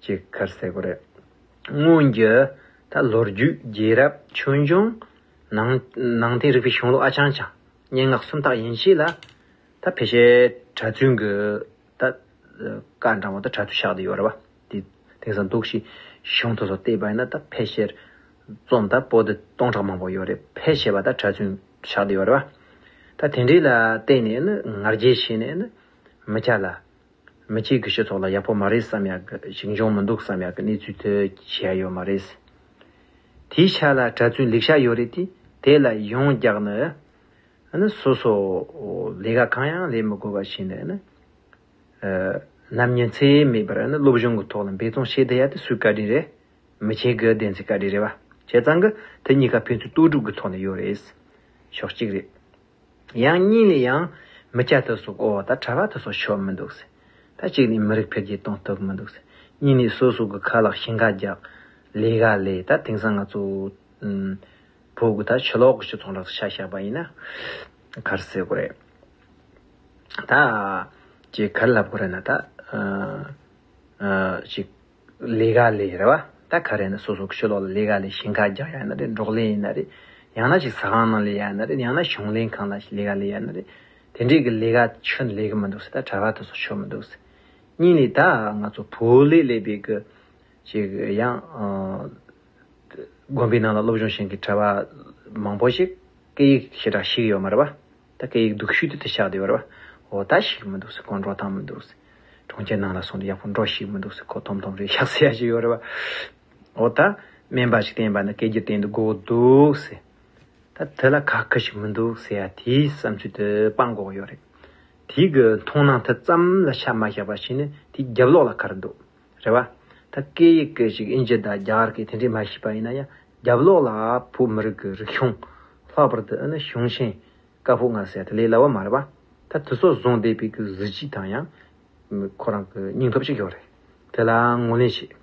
ཅིག་ག་རེ་ཟེར་དགོས་རེད། སྔོན་གྱི་ད་ལོ་རྒྱུས། རྒྱལ་རབས། ཆོས་འབྱུང་། ནང་ནང་བསྟན་རིག་པའི་གཞུང་ལུགས་ཨ་ཅང་ཅང་། སྙན་ངག་སུམ་རྟགས་ཡན་ཆད་ལ་ད་ཕལ་ཆེར་གྲྭ་བཙུན་གྱི་ད་བཀའ་འདྲ་བོ་ད་གྲྭ་བཙུན་བཞག་བསྡད་ཡོད་རེད་བ། དེ་དེང་སང་འདུག་ཤི་གཞུང་དེ་ཚོ་བལྟས་པ་ཡིན་ན་ད་ཕལ་ཆེར་རྩོམ་ད་པོ་ཏི་སྟོང་ཕྲག་མང་པོ་ཡོད་རེད། ཕལ་ཆེ་བ་ད་གྲྭ་བཙུན་བཞག་བསྡད་ཡོད་རེད་བ། ད་དེ་འདྲའི་ལ་བརྟེན་ནས་ནི་ང་རྒྱལ་བྱས་ནས་ནི་མི་སྐྱ་ལ། མི་སྐྱའི་གི་སྤྱི་ཚོགས་ལ་ཡག་པོ་མ་རེད་བསམ་ཡག་གི་ཞིག་འབྱུང་མི་འདུག་བསམ་ཡག་གི་གནས་ཚུལ་དེ་བྱས་ཡོད་མ་རེད། དེའི་ཆ་ལ་གྲྭ་བཙུན་ལེགས་ཤ་ཡོད་རེད་དེ། དེ་ལ་ཡོངས་རྒྱག་ནི། ཨ་ནི་སོ་སོ་ལས་ཀ་གང་ཡང་ལས་མི་དགོས་པ་བྱས་ནས་ནི། ཨ། ནམ་ཉིན་ཚེ་མེད་པར་ནི་སློབ་སྦྱོང་གི་ཐོག་ལ་འབད་བརྩོན་བྱེད་བསྡད་ཡ་དེ་སུའི་བཀའ་དྲིན་རེད། མི་སྐྱའི་གི་བདེན་ཚིག་བཀའ་དྲིན་རེད་བ། བྱས་ཙང་གི་དེ་གཉིས་ཀ་ཕན་ཚུན་ལྟོས་གྲུབ་ཀྱི་ཐོག་ནས་ཡོད་རེད། ཕྱོགས་གཅིག་རེད། ཡང་གཉིས་ནས་ཡང་མི་སྐྱ་དེ་ཚོ་ཨོ་ད་གྲྭ་པ་དེ་ཚོ་ཆོ་མི་འདུག་ཟེར། ད་གཅིག་ནས་མི་རིགས་འཕེལ་རྒྱས་གཏོང་ཐུབ་མི་འདུག་ཟེར། གཉིས་ནས་སོ་སོ་གི་ཁ་ལག་ཞིང་ཁ་རྒྱག་ལས་ཀ་ལས། ད་དེང་སང་ང་ཚོ་ཨུམ། བོད་གི་ད་ཕྱི་ལོགས་གི་སྤྱི་ཚོགས་འདྲ་ཆ་བཞག་པ་ཡིན་ན། ག་རེ་ཟེར་དགོས་རེད། ད་ཅིག་ག་རེ་ལབ་དགོས་རེད་ན། ད་ཨ་ཅིག་ལས་ཀ་ལས་རེད་བ། ད་ག་རེ་ན་སོ་སོ་གི་ཕྱི་ལོགས་ལ་ལས་ཀ་ལས། ཞིང་ཁ་རྒྱག་ཡ་ཡིན་ན་རེད། འབྲོག་ལས་ཡིན་ན་རེད། ཡང་ན་ཅིག་ཟ་ཁང་ནང་ལས་ཡ་ཡིན་ན་རེད། ཡང་ན་གཞུང་ལས་ཁང་ལ་ལས་ཀ་ལས་ཡ་ཡིན་ན་རེད། དེ་འདྲའི་གི་ལས་ཀ་ཆུ་ལས་གི་མི་འདུག་ཟེར། ད་གྲྭ་པ་དེ་ཚོ་ཆོ་མི་འདུག་ཟེར། གཉིས་ནས་ད་ང་ཚོ་བོད་ལས་སླེབས་པའི་གི་ཅིག་ཡང་ཨ་དགོན་པའི་ནང་ལ་སློབ་སྦྱོང་བྱེད་མཁན་གྲྭ་པ་མང་པོ་ཞིག་སྐད་ཡིག་ཞེ་དྲག་ཤེས་ཀྱི་ཡོད་མ་རེད་པ། ད་སྐད་ཡིག་སྡུག་ཤོས་དེ་དེ་ཆགས་བསྡད་ཡོད་རེད་པ། འོ་ད་ཤེས་ཀྱི་མི་འདུག་ཟེར། ཁོ་འགྲོ་སྟངས་མི་འདུག་ཟེར། གྲོང་ཁྱེར་ནང་ལ་སོང་དུས་ཡག་པོ་འགྲོ་ཤེས་ཀྱི་མི་འདུག་ཟེར། ཁོ་ཐོམ་ཐོམ་རེད་ཤག་ཟེར་ཡ་ཞིག་ཡོད་རེད་པ། འོ་ད་སྨན་པ་ཞིག་བསྟེན་པ་ན་སྐད་སྒྱུར་བསྟེན་དུ་དགོས་འདུག་ཟེར། ད་དེ་ལ་ཁག་ཁག་ཞིག་མི་འདུག་ཟེར་ཡ་དེའི་བསམ་ཚུལ་དེ་སྤང་དགོས་ཡོད་རེད། དེའི་གི་མཐོང་སྣང་དེ་ཙམ་ལ་ཆ་མ་བཞག་པ་བྱས་ནས་དེའི་རྒྱབ་ལོགས་ལ་ག་རེ་འདུག་རེད་བ། ད་སྐད་ཡིག་གི་ཞིག་ཨིན་ཇི་དང་རྒྱ་གར་སྐད་དེ་འདྲས་མ་ཤེས་པ་ཡིན་ན་ཡང་རྒྱབ་ལོགས་ལ་བོད་མི་རིགས་ཀྱི་རིག་གཞུང་། ལྷག་པར་དུ་ཨ་ནི་གཞུང་ཆེན་བཀའ་ཕོ་ལྔ་ཟེར་དེ་ལས་སླ་བ་མ་རེད་པ། ད་དེ་ཚོ་བཟུང་བསྡད་པའི་གི་གཟི་བརྗིད་དང་ཡང་ཁོ་རང་གི་སྙིང་སྟོབས་ཅིག་ཡོད་རེད། དེ་ལ་ངོས་ལེན་བྱེད།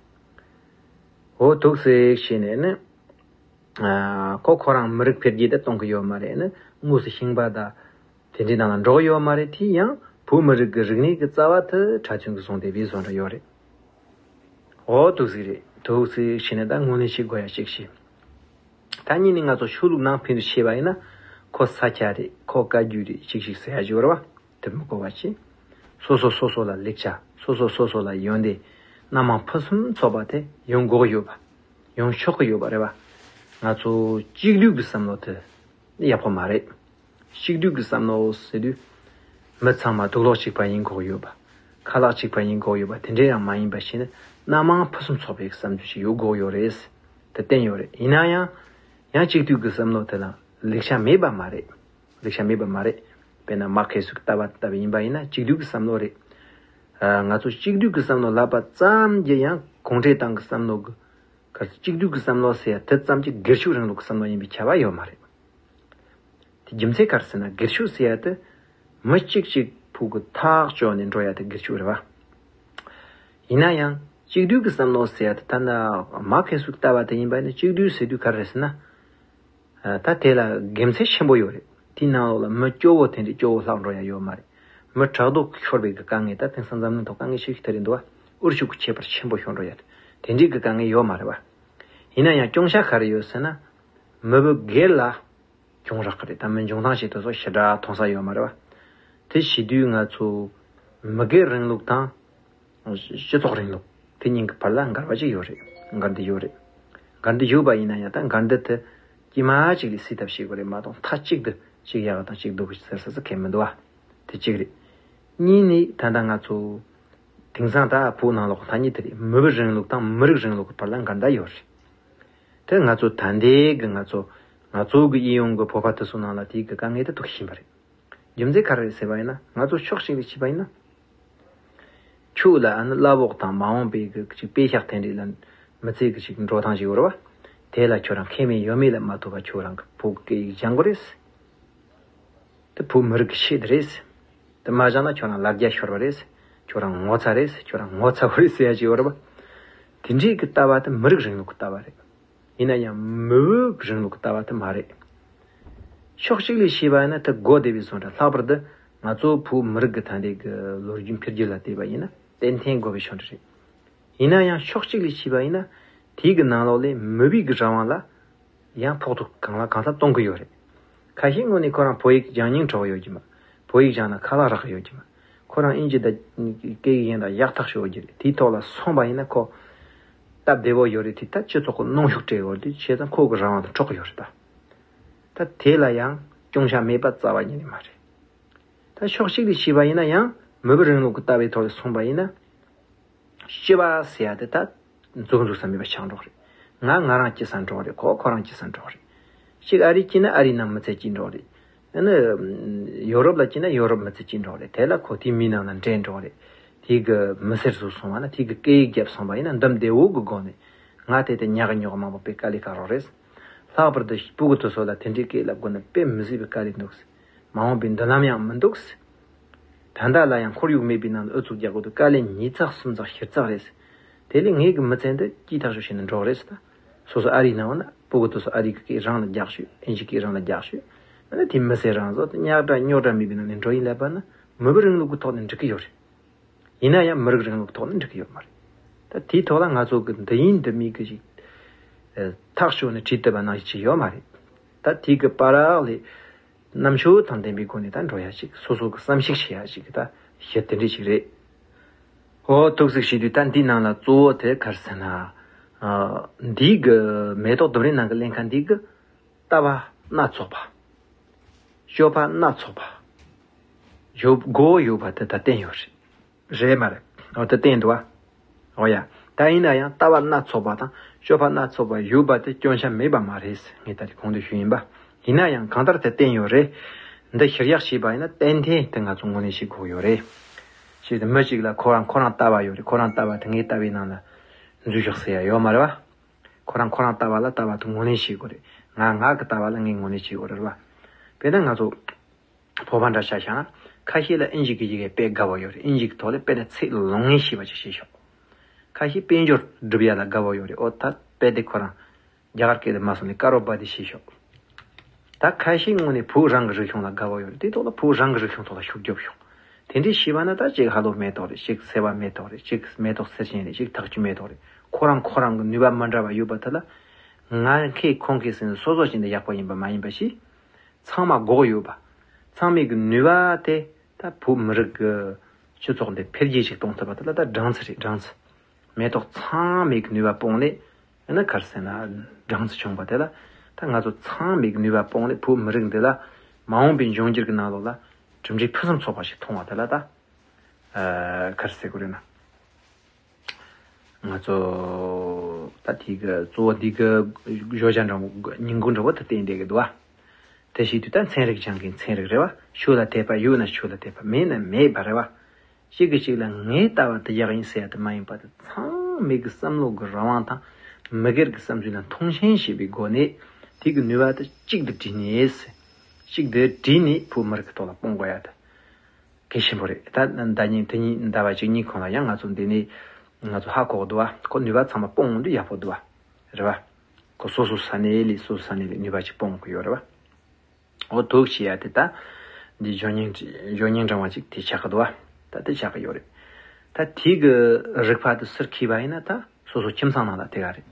འོ་འདུག་སེ་བྱས་ནས་ནི། ཨ་ཁོ་ཁོ་རང་མི་རིགས་འཕེལ་རྒྱས་ད་གཏོང་གི་ཡོད་མ་རེད། ནི་དངོས་སུ་ཞིང་པ་དང་དེ་འདྲའི་ནང་ལ་འགྲོ་གི་ཡོད་མ་རེད། དེ་ཡང་བོད་མི་རིགས་ཀྱི་རིག་གནས་ཀྱི་རྩ་བ་དེ་གྲྭ་བཙུན་གྱིས་བཟུང་བསྡད་པའི་བཟོ་འདྲ་ཡོད་རེད། འོ་འདུག་སེ་རེད། འདུག་སེ་བྱས་ནས་ད་ངོས་ལེན་བྱེད་དགོས་ཡ་གཅིག་བྱས། ད་གཉིས་ནས་ང་ཚོ་ཆོས་ལུགས་ནང་ཕན་ཚུན་ཕྱེ་བ་ཡིན་ན། ཁོ་ས་སྐྱ་རེད། ཁོ་བཀའ་བརྒྱུད་རེད། གཅིག་གཅིག་ཟེར་ཡ་ཅིག་ཡོད་རེད་བ། དེ་མི་གོ་བ་བྱེད། སོ་སོ་སོ་སོ་ལ་ལེགས་ཆ། སོ་སོ་སོ་སོ་ལ་ཡོན་ཏན། སྣ་མང་ཕུན་སུམ་ཚོགས་པ་དེ་ཡོང་དགོས་ཀྱི་ཡོད་པ། ཡོང་ཆོག་གི་ཡོད་པ་རེད་བ། ང་ཚོ་གཅིག་སྡུད་ཀྱི་བསམ་བློ་དེ་ཡག་པོ་མ་རེད། གཅིག་སྡུད་ཀྱི་བསམ་བློ་ཟེར་དུས། མི་ཚང་མ་དུག་ལོག་གཅིག་པ་ཡིན་དགོས་ཀྱི་ཡོད་པ། ཁ་ལག་གཅིག་པ་ཡིན་དགོས་ཀྱི་ཡོད་པ་དེ་འདྲས་ཡང་མ་ཡིན་པ་བྱས་ནས། སྣ་མང་ཕུན་སུམ་ཚོགས་པའི་བསམ་ཚུལ་ཞིག་ཡོད་དགོས་ཀྱི་ཡོད་རེད། དེ་བསྟན་ཡོད་རེད། ཡིན་ན་ཡང་། ཡང་གཅིག་སྡུད་ཀྱི་བསམ་བློ་དེ་ལ་ལེགས་ཆ་མེད་པ་མ་རེད། ལེགས་ཆ་མེད་པ་མ་རེད། དཔེར་ན་མར་ཁེ་སི་ཀྱི་ལྟ་བ་ལྟ་བུ་ཡིན་པ་ཡིན་ན་གཅིག་སྡུད་ཀྱི་བསམ་བློ་རེད། ཨ་ང་ཚོ་གཅིག་སྡུད་ཀྱི་བསམ་བློ་ལབ་པ་ཙམ་གྱིས་ཡང་གུང་ཁྲན་ཏང་གི་བསམ་བློ་གི། ག་རེ། གཅིག་སྡུད་ཀྱི་བསམ་བློ་ཟེར་ཡ་དེ་ཙམ་གྱིས་སྒེར་ཤུགས་རིང་ལུགས་ཀྱི་བསམ་བློ་ཡིན་པའི་ཁྱབ་པ་ཡོད་མ་རེད། དེ་རྒྱུ་མཚན་ག་རེ་ཟེར་ན། སྒེར་ཤུགས་ཟེར་ཡ་དེ་མི་གཅིག་གཅིག་ཕུག་གི་ཐག་གཅོད་ནས་འགྲོ་ཡ་དེ་སྒེར་ཤུགས་རེད་བ། ཡིན་ན་ཡང་གཅིག་སྡུད་ཀྱི་བསམ་བློ་ཟེར་ཡ་དེ། ད་ནི་མར་ཁེ་སི་ཀྱི་ལྟ་བ་དེ་ཡིན་པ་ཡིན་ན། གཅིག་སྡུད་ཟེར་དུས་ག་རེ་རེད་ཟེར་ན། ཨ་ད་དེ་ལ་དགེ་མཚན་ཆེན་པོ་ཡོད་རེད། དེའི་ནང་ལོགས་ལ་མི་སྐྱོ་བོ་དེ་འདྲའི་སྐྱོ་བོ་ལྷག་འགྲོ་ཡ་ཡོད་མ་རེད། མི་ཕྲག་དོག་ཤོར་བའི་གི་དཀའ་ངལ། ད་དེང་སང་འཛམ་གླིང་ཐོག་དཀའ་ངལ་ཆེ་ཤོས་དེ་རེད་འདུག་བ། འུ་ཆོ་གི་ཁྱད་པར་ཆེན་པོ་ཤོར་འགྲོ་ཡ་དེ་འདྲའི་གི་དཀའ་ངལ་ཡོད་མ་རེད་བ། ཡིན་ན་ཡང་སྐྱོན་ཆ་ག་རེ་ཡོད་ཟེར་ན། མི་བུ་སྒེར་ལ་གྱོང་རག་གི་རེད། ད་མི་འཇོན་ཐང་ཞིག་དེ་ཚོ་ཞེ་དྲག་མཐོང་ས་ཡོད་མ་རེད་བ། དེ་བྱེད་དུས་ང་ཚོ་མི་སྒེར་རིང་ལུགས་དང་སྤྱི་ཚོགས་རིང་ལུགས་དེ་གཉིས་ཀྱི་བར་ལ་འགལ་བ་ཅིག་ཡོད་རེད། འགལ་འདུ་ཡོད་རེད། འགལ་འདུ་ཡོད་པ་ཡིན་ན་ཡང་། ད་འགལ་འདུ་དེ་དཀྱུས་མ་གཅིག་ལ་སེལ་ཐབས་བྱེད་དགོས་རེད་མ་གཏོགས། མཐའ་གཅིག་ཏུ་གཅིག་ཡག་དང་གཅིག་སྡུག་ཟེར་ས་ཟེར་མཁན་མི་འདུག་བ། དེ་གཅིག་རེད། གཉིས་ནི་ད་ལྟ་ང་ཚོ་དེང་སང་ད་བོད་ནང་ལོགས་ཐ་སྙད་དེ་རེད། མི་བུ་རིང་ལུགས་དང་མི་རིགས་རིང་ལུགས་ཀྱི་བར་ལ་འགལ་ཟླ་ཡོད་རེད། དེ་ང་ཚོ་ད་ལྟའི་གི་ང་ཚོ་ང་ཚོ་གི་གཡས་གཡོན་གི་བོད་པ་དེ་ཚོ་ནང་ལ་དེའི་གི་དཀའ་ངལ་དེ་ཐུག་བཞིན་པ་རེད། རྒྱུ་མཚན་ག་རེ་རེད་ཟེར་བ་ཡིན་ན། ང་ཚོ་ཕྱོགས་གཅིག་ལ་བྱས་པ་ཡིན་ན། ཁྱོད་ལ་ཨ་ནི་གླ་ཕོགས་དང་མ་འོངས་པའི་གི་ཅིག་པད་ཤག་དེ་འདྲའི་ལ་མི་ཚེ་གི་ཅིག་འགྲོ་སྟངས་ཤིག་ཡོད་རེད་བ། དེ་ལ་ཁྱོད་རང་ཁེ་མེད་ཡོད་མེད་ལ་མ་ལྟོས་པ་ཁྱོད་རང་གི་བོད་སྐད་ཡིག་སྦྱང་དགོས་རེད། དེ་བོད་མི་རིགས་ཀྱི་ཆེད་དུ་རེད། དེ་མ་སྦྱངས་ན་ཁྱོད་རང་ལ་རྒྱ་ཤོར་བ་རེད། ཁྱོད་རང་ངོ་ཚ་རེད། ཁྱོད་རང་ངོ་ཚ་བ་རེད་ཟེར་ཡ་ཅིག་ཡོད་རེད་བ། དེ་འདྲའི་གི་ལྟ་བ་དེ་མི་རིགས་རིང་ལུགས་ཀྱི་ལྟ་བ་རེད། ཡིན་ན་ཡང་མི་བོད་རིང་ལུགས་ཀྱི་ལྟ་བ་དེ་མ་རེད། ཕྱོགས་གཅིག་ལ་བྱས་པ་ཡིན་ན་དེ་དགོས་བདེ་བའི་བཟོ་འདྲ། ལྷག་པར་དུ་ང་ཚོ་བོད་མི་རིགས་ཀྱི་ད་ལྟའི་གི་ལོ་རྒྱུས་འཕེལ་རྒྱས་ལ་བལྟས་པ་ཡིན་ན་ཏན་ཏན་དགོས་པའི་བཟོ་འདྲ་རེད། ཡིན་ན་ཡང་ཕྱོགས་གཅིག་ལ་བྱས་པ་ཡིན་ན། དེའི་གི་ནང་ལོགས་ལས་མི་བུའི་གི་རང་དབང་ལ་ཡང་ཕོག་ཐུག་གང་ལ་གང་འཚམ་གཏོང་གི་ཡོད་རེད། ཁ་ཤས་ངོས་ནས་ཁོ་རང་བོད་ཡིག་སྦྱང་སྙིང་བྲོ་གི་ཡོད་ཀྱི་མ། བོད་ཡིག་སྦྱང་ན་ཁ་ལག་རག་གི་ཡོད་ཀྱི་མ། ཁོ་རང་ཨིན་ཇི་དང་སྐད་ཡིག་གཞན་དང་ཡག་ཐག་ཆོད་ཀྱི་རེད། དེའི་ཐོག་ལ་སོང་བ་ཡིན་ན་ཁོ་སྟབས་བདེ་བོ་ཡོད་རེད། དེ་ད་སྤྱི་ཚོགས་ཀྱི་གནོན་ཤུགས་སྤྲད་ཡོད་རེད། བྱས་ཙང་ཁོ་གི་རང་དབང་དེ་འཕྲོག་གི་ཡོད་རེད་ད། ད་དེ་ལ་ཡང་སྐྱོན་ཆ་མེད་པ་རྩ་བ་ཉིད་ནས་མ་རེད། ད་ཕྱོགས་གཅིག་ལ་བྱས་པ་ཡིན་ན་ཡང་མི་བུ་རིང་ལུགས་ཀྱི་ལྟ་བའི་ཐོག་ལ་སོང་བ་ཡིན་ན། སྐྱིད་པ་ཟེར་ཡ་དེ་ད་འཛུགས་འཛུགས་ས་མེད་པ་ཆགས་འགྲོ་གི་རེད། ང་ང་རང་སྐྱིད་ས་འགྲོ་གི་རེད། ཁོ་ཁོ་རང་སྐྱིད་ས་འགྲོ་གི་རེད། གཅིག་ཨ་རི་སྐྱིད་ན་ཨ་རིའི་ནང་མི་ཚེ་སྐྱིད་འགྲོ་གི་རེད། ཨ་ནི་ཡོ་རོབ་ལ་སྐྱིད་ན་ཡོ་རོབ་མི་ཚེ་སྐྱིད་འགྲོ་གི་རེད། དེ་ལ་ཁོ་དེའི་མིའི་ནང་ལ་འདྲེས་འགྲོ་གི་རེད། དེའི་གི་མི་སེར་བཟོ་སོང་བ་ན། དེའི་གི་སྐད་ཡིག་བརྒྱབ་སོང་བ་ཡིན་ན་འདུམ་བདེ་བོ་གི་སྒོ་ནས། ང་དེ་དེ་ཉག་གི་ཉོག་མང་པོ་དཔེ་དཀའ་ལས་ཁག་རོགས་རེད། ལྷག་པར་དུ་སྤུ་གུ་དེ་ཚོ་ལ་དེ་འདྲའི་སྐད་ལ་བསྒོ་ན་དཔེ་མི་སྲིད་པའི་དཀའ་ལས་འདུག་མ་འོངས་པའི་མདུན་ལམ་ཡང་མི་འདུག་ད་ལྟ་ལ་ཡང་ཁོར་ཡུག་མེད་པའི་ནང་ལ་ཨུ་ཚུགས་རྒྱག་དགོས་འདུག་དཀའ་ལས་ཉིས་བརྩེགས་གསུམ་བརྩེགས་བཞི་བརྩེགས་རེད། དེ་ལས་ངེད་ཀྱི་མི་ཚེ་འདི་སྐྱིད་ཐག་ཆོད་བྱས་ནས་འགྲོ་རེད་ཟེར། ད་སོ་སོ་ཨ་རིའི་ནང་ན་ སྤུ་གུ་དེ་ཚོ་ཨ་རི་གི་སྐད་རང་ལ་རྒྱག་ཤོག་ཨིན་ཇི་སྐད་རང་ལ་རྒྱག་ཤོག་ཨ་ནི་དེ་མི་སེར་རང་ཚོ་ཉག་དྲ་རྙོག་དྲ་མེད་པའི་ནང་ནས་འགྲོ་ཡིན་ལབ་པ་ན་མི་བུ་རིང་ལུགས་ཀྱི་ཐོག་ནས་འགྲིག་གི་ཡོད་རེད། ཡིན་ན་ཡང་མི་རིགས་རིང་ལུགས་ཐོག་ནས་འགྲིག་གི་ཡོད་མ་རེད། ད་དེའི་ཐོག་ལ་ང་ཚོ་གི་འདི་ཡིན་འདི་མིན་གི་ཞིག་ཐག་ཆོད་ནས་བྲིས་བཏབ་པ་ནང་བཞིན་ཅིག་ཡོད་མ་རེད། ད་དེ་གི་བར་ལ་རྣམ་དཔྱོད་དང་ལྡན་པའི་སྒོ་ནས་ད་འགྲོ་ཡ་ཞིག་སོ་སོ་གི་བསམ་གཞིག་བྱེད་ཡ་ཞིག་གི་ད་གཞི་དེ་འདྲ་ཞིག་རེད། ཨོ་ཐུགས་གཟིགས་ཞུས་དུས་ད་འདི་ནང་ལ་གཙོ་བོ་དེ་ག་རེ་ཟེར་ན། ཨ། འདི་གི་མེ་ཏོག་ལྡུམ་རའི་ནང་གི་ལེན་མཁན་འདི་གི་ལྟ་བ་སྣ་ཚོགས་པ། སྤྱོད་པ་སྣ་ཚོགས་པ། ཡོད་དགོས་ཡོད་པ་དེ་ད་བསྟན་ཡོད་རེད། རེད་མ་རེད། འོ་དེ་བསྟན་འདུག་ཨ། འོ་ཡ། ད་ཡིན་ན་ཡང་ལྟ་བ་སྣ་ཚོགས་པ་དང་སྤྱོད་པ་སྣ་ཚོགས་པ་ཡོད་པ་དེ་སྐྱོན་ཆ་མེད་པ་མ་རེད། ངས་ད་དེ་གོང་དུ་ཞུས་ཡིན་པ། ཡིན་ན་ཡང་གང་ལྟར་དེ་བསྟན་ཡོད་རེད། འདི་ཤེས་རྒྱག་བྱས་པ་ཡིན་ན་ཏན་ཏན་དེ་ང་ཚོ་ངོས་ལེན་བྱེད་དགོས་ཡོད་རེད། ཞེས་དེ་མི་གཅིག་ལ་ཁོ་རང་ཁོ་རང་ལྟ་བ་ཡོད་རེད། ཁོ་རང་ལྟ་བ་དེ་ངའི་ལྟ་བའི་ནང་ལ་འཛུལ་ཞོག་ཟེར་ཡ་ཡོད་མ་རེད་བ། ཁོ་རང་ཁོ་རང་ལྟ་བ་ལ་ལྟ་བ་དེ་ངོས་ལེན་བྱེད་དགོས་རེད། ང་ང་གི་ལྟ་བ་ལ་ངས་ངོས་ལེན་བྱེད་དགོས་རེད་བ། དཔེར་ན་ང་ཚོ་བོད་པ་འདྲ་ཆ་བཞག་ན་ཁ་ཤས་ལ་ཨིན་ཇི་གི་ཡི་གེ་དཔེ་དགའ་བོ་ཡོད་རེད། ཨིན་ཇི་གི་ཐོག་ལ་དཔེ་ན་ཚིག་ལོང་ངེ་ཤེས་པ་ཅིག་བྱེད་ཤོག་ཁ་ཤས་དཔལ་འབྱོར་སྒྲུབ་ཡ་ལ་དགའ་བོ་ཡོད་རེད། ཨོ་ད་དཔེ་དེ་ཁོ་རང་རྒྱ་གར་སྐད་དུ་མ་སོང་ནས་ཀ་རོ་པ་དེ་བྱེད་ཤོག་ད་ཁ་ཤས་དངོས་ནས་བོད་རང་གི་རིག་གཞུང་ལ་དགའ་བོ་ཡོད་རེད། དེ་ཐོག་ལ་བོད་རང་གི་རིག་གཞུང་ཐོག་ལ་ཤུགས་རྒྱོབ་ཤོག་དེ་འདྲས་བྱས་པ་ན་ད་གཅིག་ཧ་ལོ་མེ་ཏོག་རེད། གཅིག་སེ་བ་མེ་ཏོག་རེད། གཅིག་མེ་ཏོག་སེར་ཆེན་རེད། གཅིག་ཐག་ཆུ་མེ་ཏོག་རེད། ཁོ་རང་ཁོ་རང་གི་ནུས་པ་མི་འདྲ་བ་ཡོད་པ་དེ་ལ་ང་མཁས་ཁོང་མཁས་ཟེར་ནས་སོ་སོ་བཞིན་དུ་ཡག་པོ་ཡིན་པ་མ་ཡིན་པ་ཞིག་ཚང་མ་འགོག་ཡོད་པ། ཚང་མའི་གི་ནུས་པ་དེ་ད་བོད་མི་རིགས་ཀྱི་སྤྱི་ཚོགས་འདི་འཕེལ་རྒྱས་ཤིག་གཏོང་ཐུབ་པ་དེ་ལ་ད་སྦྲང་རྩི་རེད། སྦྲང་རྩི། མེ་ཏོག་ཚང་མའི་གི་ནུས་པ་སྤུངས་ནས་ཨ་ནི་ག་རེ་ཟེར་ན་སྦྲང་རྩི་བྱུང་བ་དེ་ལ་ད་ང་ཚོ་ཚང་མའི་གི་ནུས་པ་སྤུངས་ནས་བོད་མི་རིགས་འདི་ལ་མ་འོངས་པའི་འབྱུང་འགྱུར་གྱི་ནང་ལོགས་ལ་གྲུབ་འབྲས་ཕུན་སུམ་ཚོགས་པ་ཞིག་མཐོང་བ་དེ་ལ་ད་ཨ་ག་རེ་ཟེར་དགོས་རེད་ན། ང་ཚོ་ད་དེ་གི་གཙོ་བོ་འདི་གི་བརྗོད་བྱ་འདྲ་བོ་སྙིང་གོ་འདྲ་བོ་ད་བསྟན་བསྡད་གི་འདུག་བ། དེ་བྱེད་དུས་ད་ཚན་རིག་སྦྱང་མཁན་ཚན་རིག་རེད་བ། ཆོས་ལ་དད་པ་ཡོད་ན་ཆོས་ལ་དད་པ་མེད་ན་མེད་པ་རེད་བ། གཅིག་གིས་གཅིག་ལ་ངའི་ལྟ་བ་དེ་ཡག་ཡིན་ཟེར་ཡ་དེ་མ་ཡིན་པ་དེ་ཚང་མའི་གི་བསམ་བློ་གི་རང་དབང་དང་མི་སྒེར་གྱི་བསམ་ཚུལ་ལ་མཐོང་ཆེན་བྱེད་པའི་སྒོ་ནས་དེ་གི་ནུས་པ་དེ་གཅིག་ཏུ་བསྒྲིལ་ནས་གཅིག་ཏུ་བསྒྲིལ་ནས་བོད་མི་རིགས་ཀྱི་ཐོག་ལ་སྤུངས་དགོས་ཡ་དེ། གལ་ཆེན་པོ་རེད། ད་ཟླ་ཉིན་དེ་ཉིན་ཟླ་བ་གཅིག་གཉིས་གོང་ལ་ཡང་ང་ཚོ་འདི་ནས་ང་ཚོ་ཧ་གོ་གི་འདུག་བ། ཁོ་ནུས་པ་ཚང་མ་སྤུངས་འོང་དུས་ཡག་པོ་འདུག་བ། རེད་བ། ཁོ་སོ་སོ་ས་གནས་ལས་སོ་སོ་ས་གནས་ལས་ནུས་པ་ཅིག་སྤུངས་གི་ཡོད་རེད་བ། འོ་དུག་ཅེས་ཡ་དེ་ད་འདི་ཇོ་སྙིང་ཇོ་སྙིང་དྲང་བ་ཅིག་དེ་ཆགས་གི་འདུག་བ། ད་དེ་ཆགས་གི་ཡོད་རེད། ད་དེ་གི་རིག་པ་དེ་ཟུར་འཁྱེར་བ་ཡིན་ན་ད་སོ་སོ་ཁྱིམ་ཚང་ནང་ལ་དེ་ག་རེད།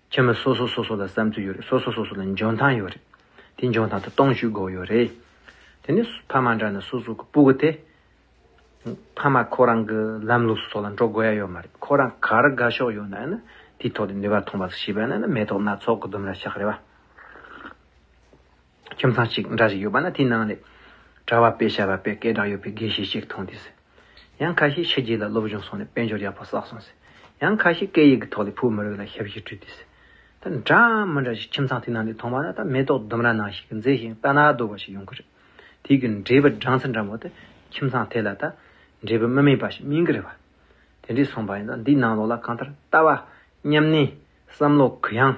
ཁྱིམ་མི་སོ་སོ་སོ་སོ་ལ་བསམ་ཚུལ་ཡོད་རེད། སོ་སོ་སོ་སོ་ལ་འཇོན་ཐང་ཡོད་རེད། དེ་འཇོན་ཐང་དེ་གཏོང་ཤུགས་དགོས་ཡོད་རེད། དེ་ནི་ཕ་མ་འདྲ་ནི་སོ་སོ་གི་སྤུ་གུ་དེ་ཕ་མ་ཁོ་རང་གི་ལམ་ལུགས་སོགས་ལ་འགྲོ་དགོས་ཡ་ཡོད་མ་རེད། ཁོ་རང་ག་རེ་དགའ་ཕྱོགས་ཡོད་ན་ནི་དེའི་ཐོག་ཏུ་ནུས་པ་ཐོན་པ་ཞིག་བྱས་པ་ན་ནི་མེ་ཏོག་སྣ་ཚོགས་ཀྱི་ལྡུམ་ར་ཆགས་རེད་བ། ཁྱིམ་ཚང་གཅིག་འདྲ་ཞིག་ཡོད་པ་ན་དེའི་ནང་ནས་གྲྭ་བ་དཔེ་བྱ་བ་དཔེ་སྐད་གྲགས་ཡོད་པའི་དགེ་བཤེས་ཤིག་མཐོང་དུས། ཡང་ཁ་ཤས་ཕྱི་རྒྱལ་ལ་སློབ་སྦྱོང་སོང་ནས་དཔལ་འབྱོར་ཡག་པོ་བསགས་སོང་ཟེར། ཡང་ཁ་ཤས་སྐད་ཡིག་གི་ཐོག་ལས་བོད་མི་རིགས་ལ་ཞབས་ཕྱི་ཞུས་དུས་ཟེར། ད་འདྲ་མི་འདྲ་ཞིག་ཁྱིམ་ཚང་དེ་ནང་ནས་མཐོང་བ་ན་ད་མེ་ཏོག་ལྡུམ་ར་ནང་ཞིག་གི་མཛེས་ཤིང་ལྟ་ན་སྡུག་པ་ཞིག་ཡོང་གི་རེད། དེ་གི་འབྲས་བུ་སྦྲང་རྩི་འདྲ་མོ་དེ་ཁྱིམ་ཚང་དེ་ལ་ད་འབྲས་བུ་མི་སྨིན་པ་ཞིག་སྨིན་གི་རེད་བ། དེ་འདྲས་སོང་པ་ཡིན་ན་འདིའི་ནང་ལོགས་ལ་གང་ལྟར་ལྟ་བ་མཉམ་གནས་བསམ་བློ་གུ་ཡངས།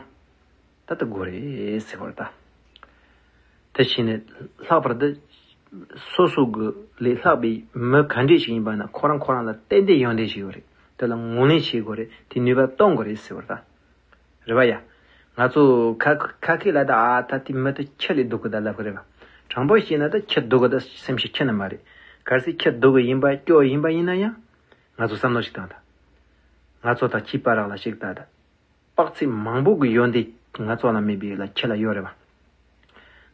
ད་ལྟ་དགོས་རེད་ཟེར་བར་ད། དེ་བྱས་ནས་ལྷག་པར་དུ་སོ་སོ་གི་ལས་ལྷག་པའི་མི་ག་འདྲས་ཞིག་ཡིན་པ་ན་ཁོ་རང་ཁོ་རང་ལ་ཏན་ཏན་ཡོན་ཏན་ཞིག་ཡོད་རེད། དེ་ལ་ངོས་ལེན་བྱེད་དགོས་རེད། དེ་ནུས་པ་གཏོང་དགོས་རེད་ཟེར་བར་ད། རེད་བ་ཡ། ང་ཚོ་ཁ་ཁ་ཁས་ལ་ད་ཨ་ད་དེ་མི་དེ་ཁྱི་ལས་སྡུག་གི་ད་ལབ་གི་རེད་བ། དྲང་པོ་བཤད་ན་ད་ཁྱི་སྡུག་གི་ད་སེམས་ཤིག་ཁྱི་ནི་མ་རེད། གལ་སྲིད་ཁྱི་སྡུག་གི་ཡིན་པ་སྐྱོ་ཡིན་པ་ཡིན་ན་ཡང་། ང་ཚོ་བསམ་བློ་ཞིག་བཏང་ད། ང་ཚོ་ད་ཁྱི་པ་རག་ལ་ཞིག་ད་ད། དཔག་ཚད་མང་པོ་གི་ཡོན་ཏན་ང་ཚོ་ལ་མེད་པའི་ལ་ཁྱི་ལ་ཡོད་རེད་བ།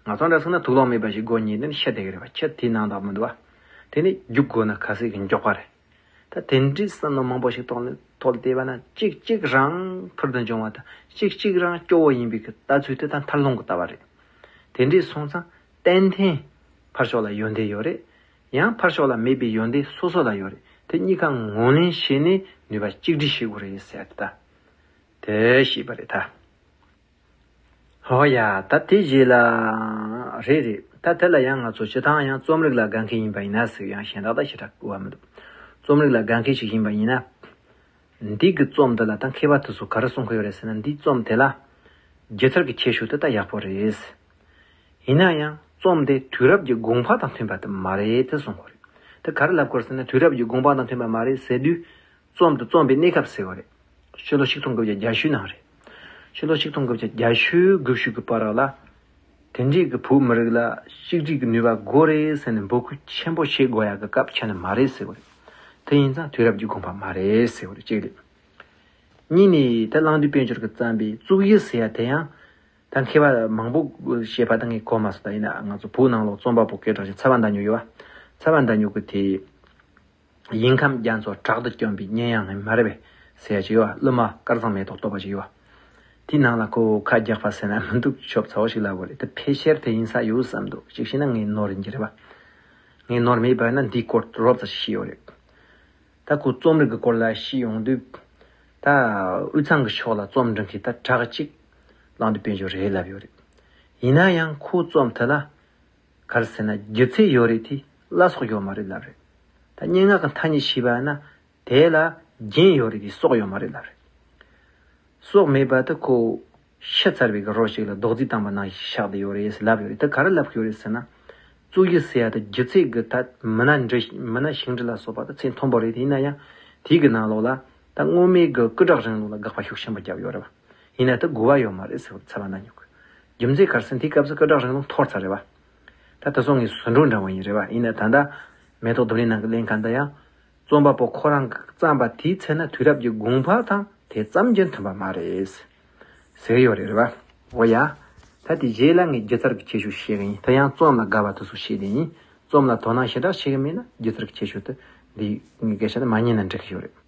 ང་ཚོ་འདྲ་སོང་ན་དུག་ལོག་མེད་པ་ཞིག་སྒོ་ཉིད་ནས་ཤི་བསྡད་ཀྱི་རེད་བ། ཁྱི་དེའི་ནང་དག་མི་འདུག་བ། དེ་ནི་རྒྱུག་དགོས་ན་ག་ཚོད་ཀྱི་མགྱོགས་པ་རེད། ད་དེ་འདྲའི་བསམ་བློ་མང་པོ་ཞིག་ཐོག་ནས་ཐོག་ལ་བལྟས་པ་ན་གཅིག་གཅིག་རང་ཕུལ་དུ་འབྱུང་བ་དང་གཅིག་གཅིག་རང་སྐྱོ་བོ་ཡིན་པའི་གི་ལྟ་ཚུལ་དེ་ད་མཐར་ལྷུང་གི་ལྟ་བ་རེད། དེ་འདྲའི་སོང་ཙང་ཏན་ཏན་ཕར་ཕྱོགས་ལ་ཡོན་ཏན་ཡོད་རེད། ཡང་ཕར་ཕྱོགས་ལ་མེད་པའི་ཡོན་ཏན་སོ་སོ་ལ་ཡོད་རེད། དེ་གཉིས་ཀ་ངོས་ལེན་བྱས་ནས་ནུས་པ་གཅིག་སྒྲིལ་བྱེད་དགོས་རེད་ཟེར་ཏེ་ད། དེ་ཤེས་པ་རེད་ད། ཧོ་ཡ་ད་དེ་རྗེས་ལ། རེད་རེད། ད་དེ་ལ་ཡང་ང་ཚོ་སྤྱི་བཏང་ཡང་རྩོམ་རིག་ལ་དགའ་མཁན་ཡིན་པ་ཡིན་ན་ཟེར་ཡང་གཞན་དག་ད་ཞེ་དྲག་གོ་བ་མི་འདུག་རྩོམ་རིག་ལ་དགའ་མཁན་ཞིག་ཡིན་པ་ཡིན་ན། འདི་གི་རྩོམ་འདི་ལ་ད་མཁས་པ་དེ་ཚོ་ག་རེ་གསུང་གི་ཡོད་རེད་ཟེར་ན། འདིའི་རྩོམ་དེ་ལ་སྒྱུ་རྩལ་གྱི་ཁྱད་ཆོས་དེ་ད་ཡག་པོ་རེད། ཡིན་ན་ཡང་རྩོམ་དེ་དུས་རབས་ཀྱི་དགོངས་པ་དང་མཐུན་པ་དེ་མ་རེད་དེ་གསུང་གི་རེད། དེ་ག་རེ་ལབ་དགོས་ཟེར་ན་དུས་རབས་ཀྱི་དགོངས་པ་དང་མཐུན་པ་མ་རེད་ཟེར་དུས། རྩོམ་དེ་རྩོམ་པའི་གནས་སྐབས་ཟེར་བ་རེད། ཕྱི་ལོ་ཆིག་སྟོང་དགུ་བརྒྱ་བརྒྱད་ཅུ་ནང་རེད། ཕྱི་ལོ་ཆིག་སྟོང་དགུ་བརྒྱ་བརྒྱད་ཅུ་དགུ་བཅུ་གི་བར་ལ། དེ་འདྲའི་གི་བོད་མི་རིགས་ལ་གཅིག་སྒྲིལ་གྱི་ནུས་པ་དགོས་རེད་ཟེར་ནས་འབོད་སྐུལ་ཆེན་པོ་བྱེད་དགོས་ཡ་གི་སྐབས་ཆགས་ནི་མ་རེད་ཟེར་བ་རེད། དེ་ཡིན་ཙང་དུས་རབས་ཀྱི་དགོངས་པ་མ་རེད་ཟེར་བ་རེད། གཅིག་རེད། གཉིས་ནས་ད་གླང་ལྡན་དཔལ་འབྱོར་གྱིས་བརྩམས་པའི་གཙུག་གཡུ་ཟེར་ཡ་དེ་ཡང་། ད་མཁས་པ་མང་པོ་བཤད་པ་ད་ངས་གོ་མ་སོང་། ད་ཡིན་ན་ང་ཚོ་བོད་ནང་ལོགས་རྩོམ་པ་པོ་སྐད་གྲགས་ཆེ་ཚ་བ་མདའ་སྨྱུག་ཡོད་བ། ཚ་བ་མདའ་སྨྱུག་གི་དེ། ཡིན་ཁམས་རྒྱ་མཚོ་དྲག་ཏུ་བསྐྱོམ་པའི་གཉེན་ཡང་ངས་མ་རེད་པས་ཟེར་ཡ་ཅིག་ཡོད་བ། གླུ་མ་དཀར་བཟང་མེ་ཏོག་བསྟོད་པ་ཅིག་ཡོད་བ། དེའི་ནང་ལ་ཁོ་ཁ་རྒྱག་པ་ཟེར་ན་མི་འདུག་ཆོབ་ཚ་བོ་ཞིག་ལབ་དགོས་རེད། དེ་ཕལ་ཆེར་དེ་ཡིན་ས་ཡོད་བསམ་འདུག་གཅིག་བྱས་ན་ངས་ནོར་ཡིན་གྱི་རེད་བ། ངས་ནོར་མེད་པ་ཡིན་ན་འདིའི་སྐོར་རོབ་ཙམ་ཤེས་ཡོད་རེད། ད་ཁོ་རྩོམ་རིག་གི་སྐོར་ལ་ཤེས་ཡོང་དུས། ད་དབུས་གཙང་གི་ཕྱོགས་ལ་རྩོམ་འབྲི་མཁན་ད་དྲག་ཅིག་གླང་ལྡན་དཔལ་འབྱོར་རེད་ལབ་ཡོད་རེད། ཡིན་ན་ཡང་ཁོ་རྩོམ་དེ་ལ། ག་རེ་ཟེར་ན་སྒྱུ་རྩལ་ཡོད་རེད་དེ་བླ་སྲོག་ཡོད་མ་རེད་ལབ་རེད། ད་སྙན་ངག་གི་ཐ་སྙད་ཤེས་པ་ན་དེ་ལ་རྒྱན་ཡོད་རེད་དེ་སྲོག་ཡོད་མ་རེད་ལབ་རེད། སྲོག་མེད་པ་དེ་ཁོ་ཤི་ཚར་བའི་གི་རོ་ཞིག་ལ་རྡོག་རྫིས་བཏང་པ་ནང་བཞིན་ཆགས་བསྡད་ཡོད་རེད་ལབ་ཡོད་རེད། དེ་ག་རེ་ལབ་ཀྱི་ཡོད་རེད་ཟེར་ན། གཙུག་གཡུ་ཟེར་ཡ་དེ་སྒྱུ་རྩལ་གི་ད་མི་སྣ་འབྲི་མི་སྣ་ཞིག་འབྲི་ལ་སོགས་པ་དེ་ཚད་མཐོན་པོ་རེད། དེ་ཡིན་ན་ཡང་དེའི་གི་ནང་ལོགས་ལ་ད་སྔོན་མའི་གི་སྐུ་དྲག་རིང་ལུགས་ལ་དགག་པ་ཤུགས་ཆེན་པོ་བརྒྱབ་ཡོད་རེད་བ། ཡིན་ན་དེ་དགོས་པ་ཡོད་མ་རེད་ཟེར་བ་ཚ་བ་མདའ་སྨྱུག་གི། རྒྱུ་མཚན་ག་རེ་ཟེར་ན་དེའི་སྐབས་སུ་སྐུ་དྲག་རིང་ལུགས་འཐོར་ཚར་རེད་བ། ད་དེ་སོང་ངས་ཟུར་འགྲོ་འདྲ་བོ་ཡིན་རེད་བ། ཡིན་ན་ད་ལྟ་མེ་ཏོག་ལྡུམ་རའི་ནང་གི་གླེང་མཁན་དེ་ཡང་། རྩོམ་པ་པོ་ཁོ་རང་གིས་བརྩམས་པ་དེའི་ཚེ་ན་དུས་རབས་ཀྱི་དགོངས་པ་དང་དེ་ཙམ་གྱིས་མཐུན་པ་མ་རེད། ཟེར་གྱི་ཡོད་རེད་རེད་བ། འོ་ཡ། ད་དེ་རྗེས་ལ་ངས་སྒྱུ་རྩལ་གྱི་ཁྱད་ཆོས་བཤད་གི་ཡིན། དེ་ཡང་རྩོམ་ལ་དགའ་བ་དེ་ཚོ་བཤད་དེ་ཡིན། རྩོམ་ལ་དོ་སྣང་ཞེ་དྲག་བྱེད་གི་མེད་ན་སྒྱུ་རྩལ་གྱི་ཁྱད་ཆོས་དེ་འདི་ངས་སྐད་ཆ་དེ་མ་ཉན་ན་འགྲིག་གི་ཡོད་རེད།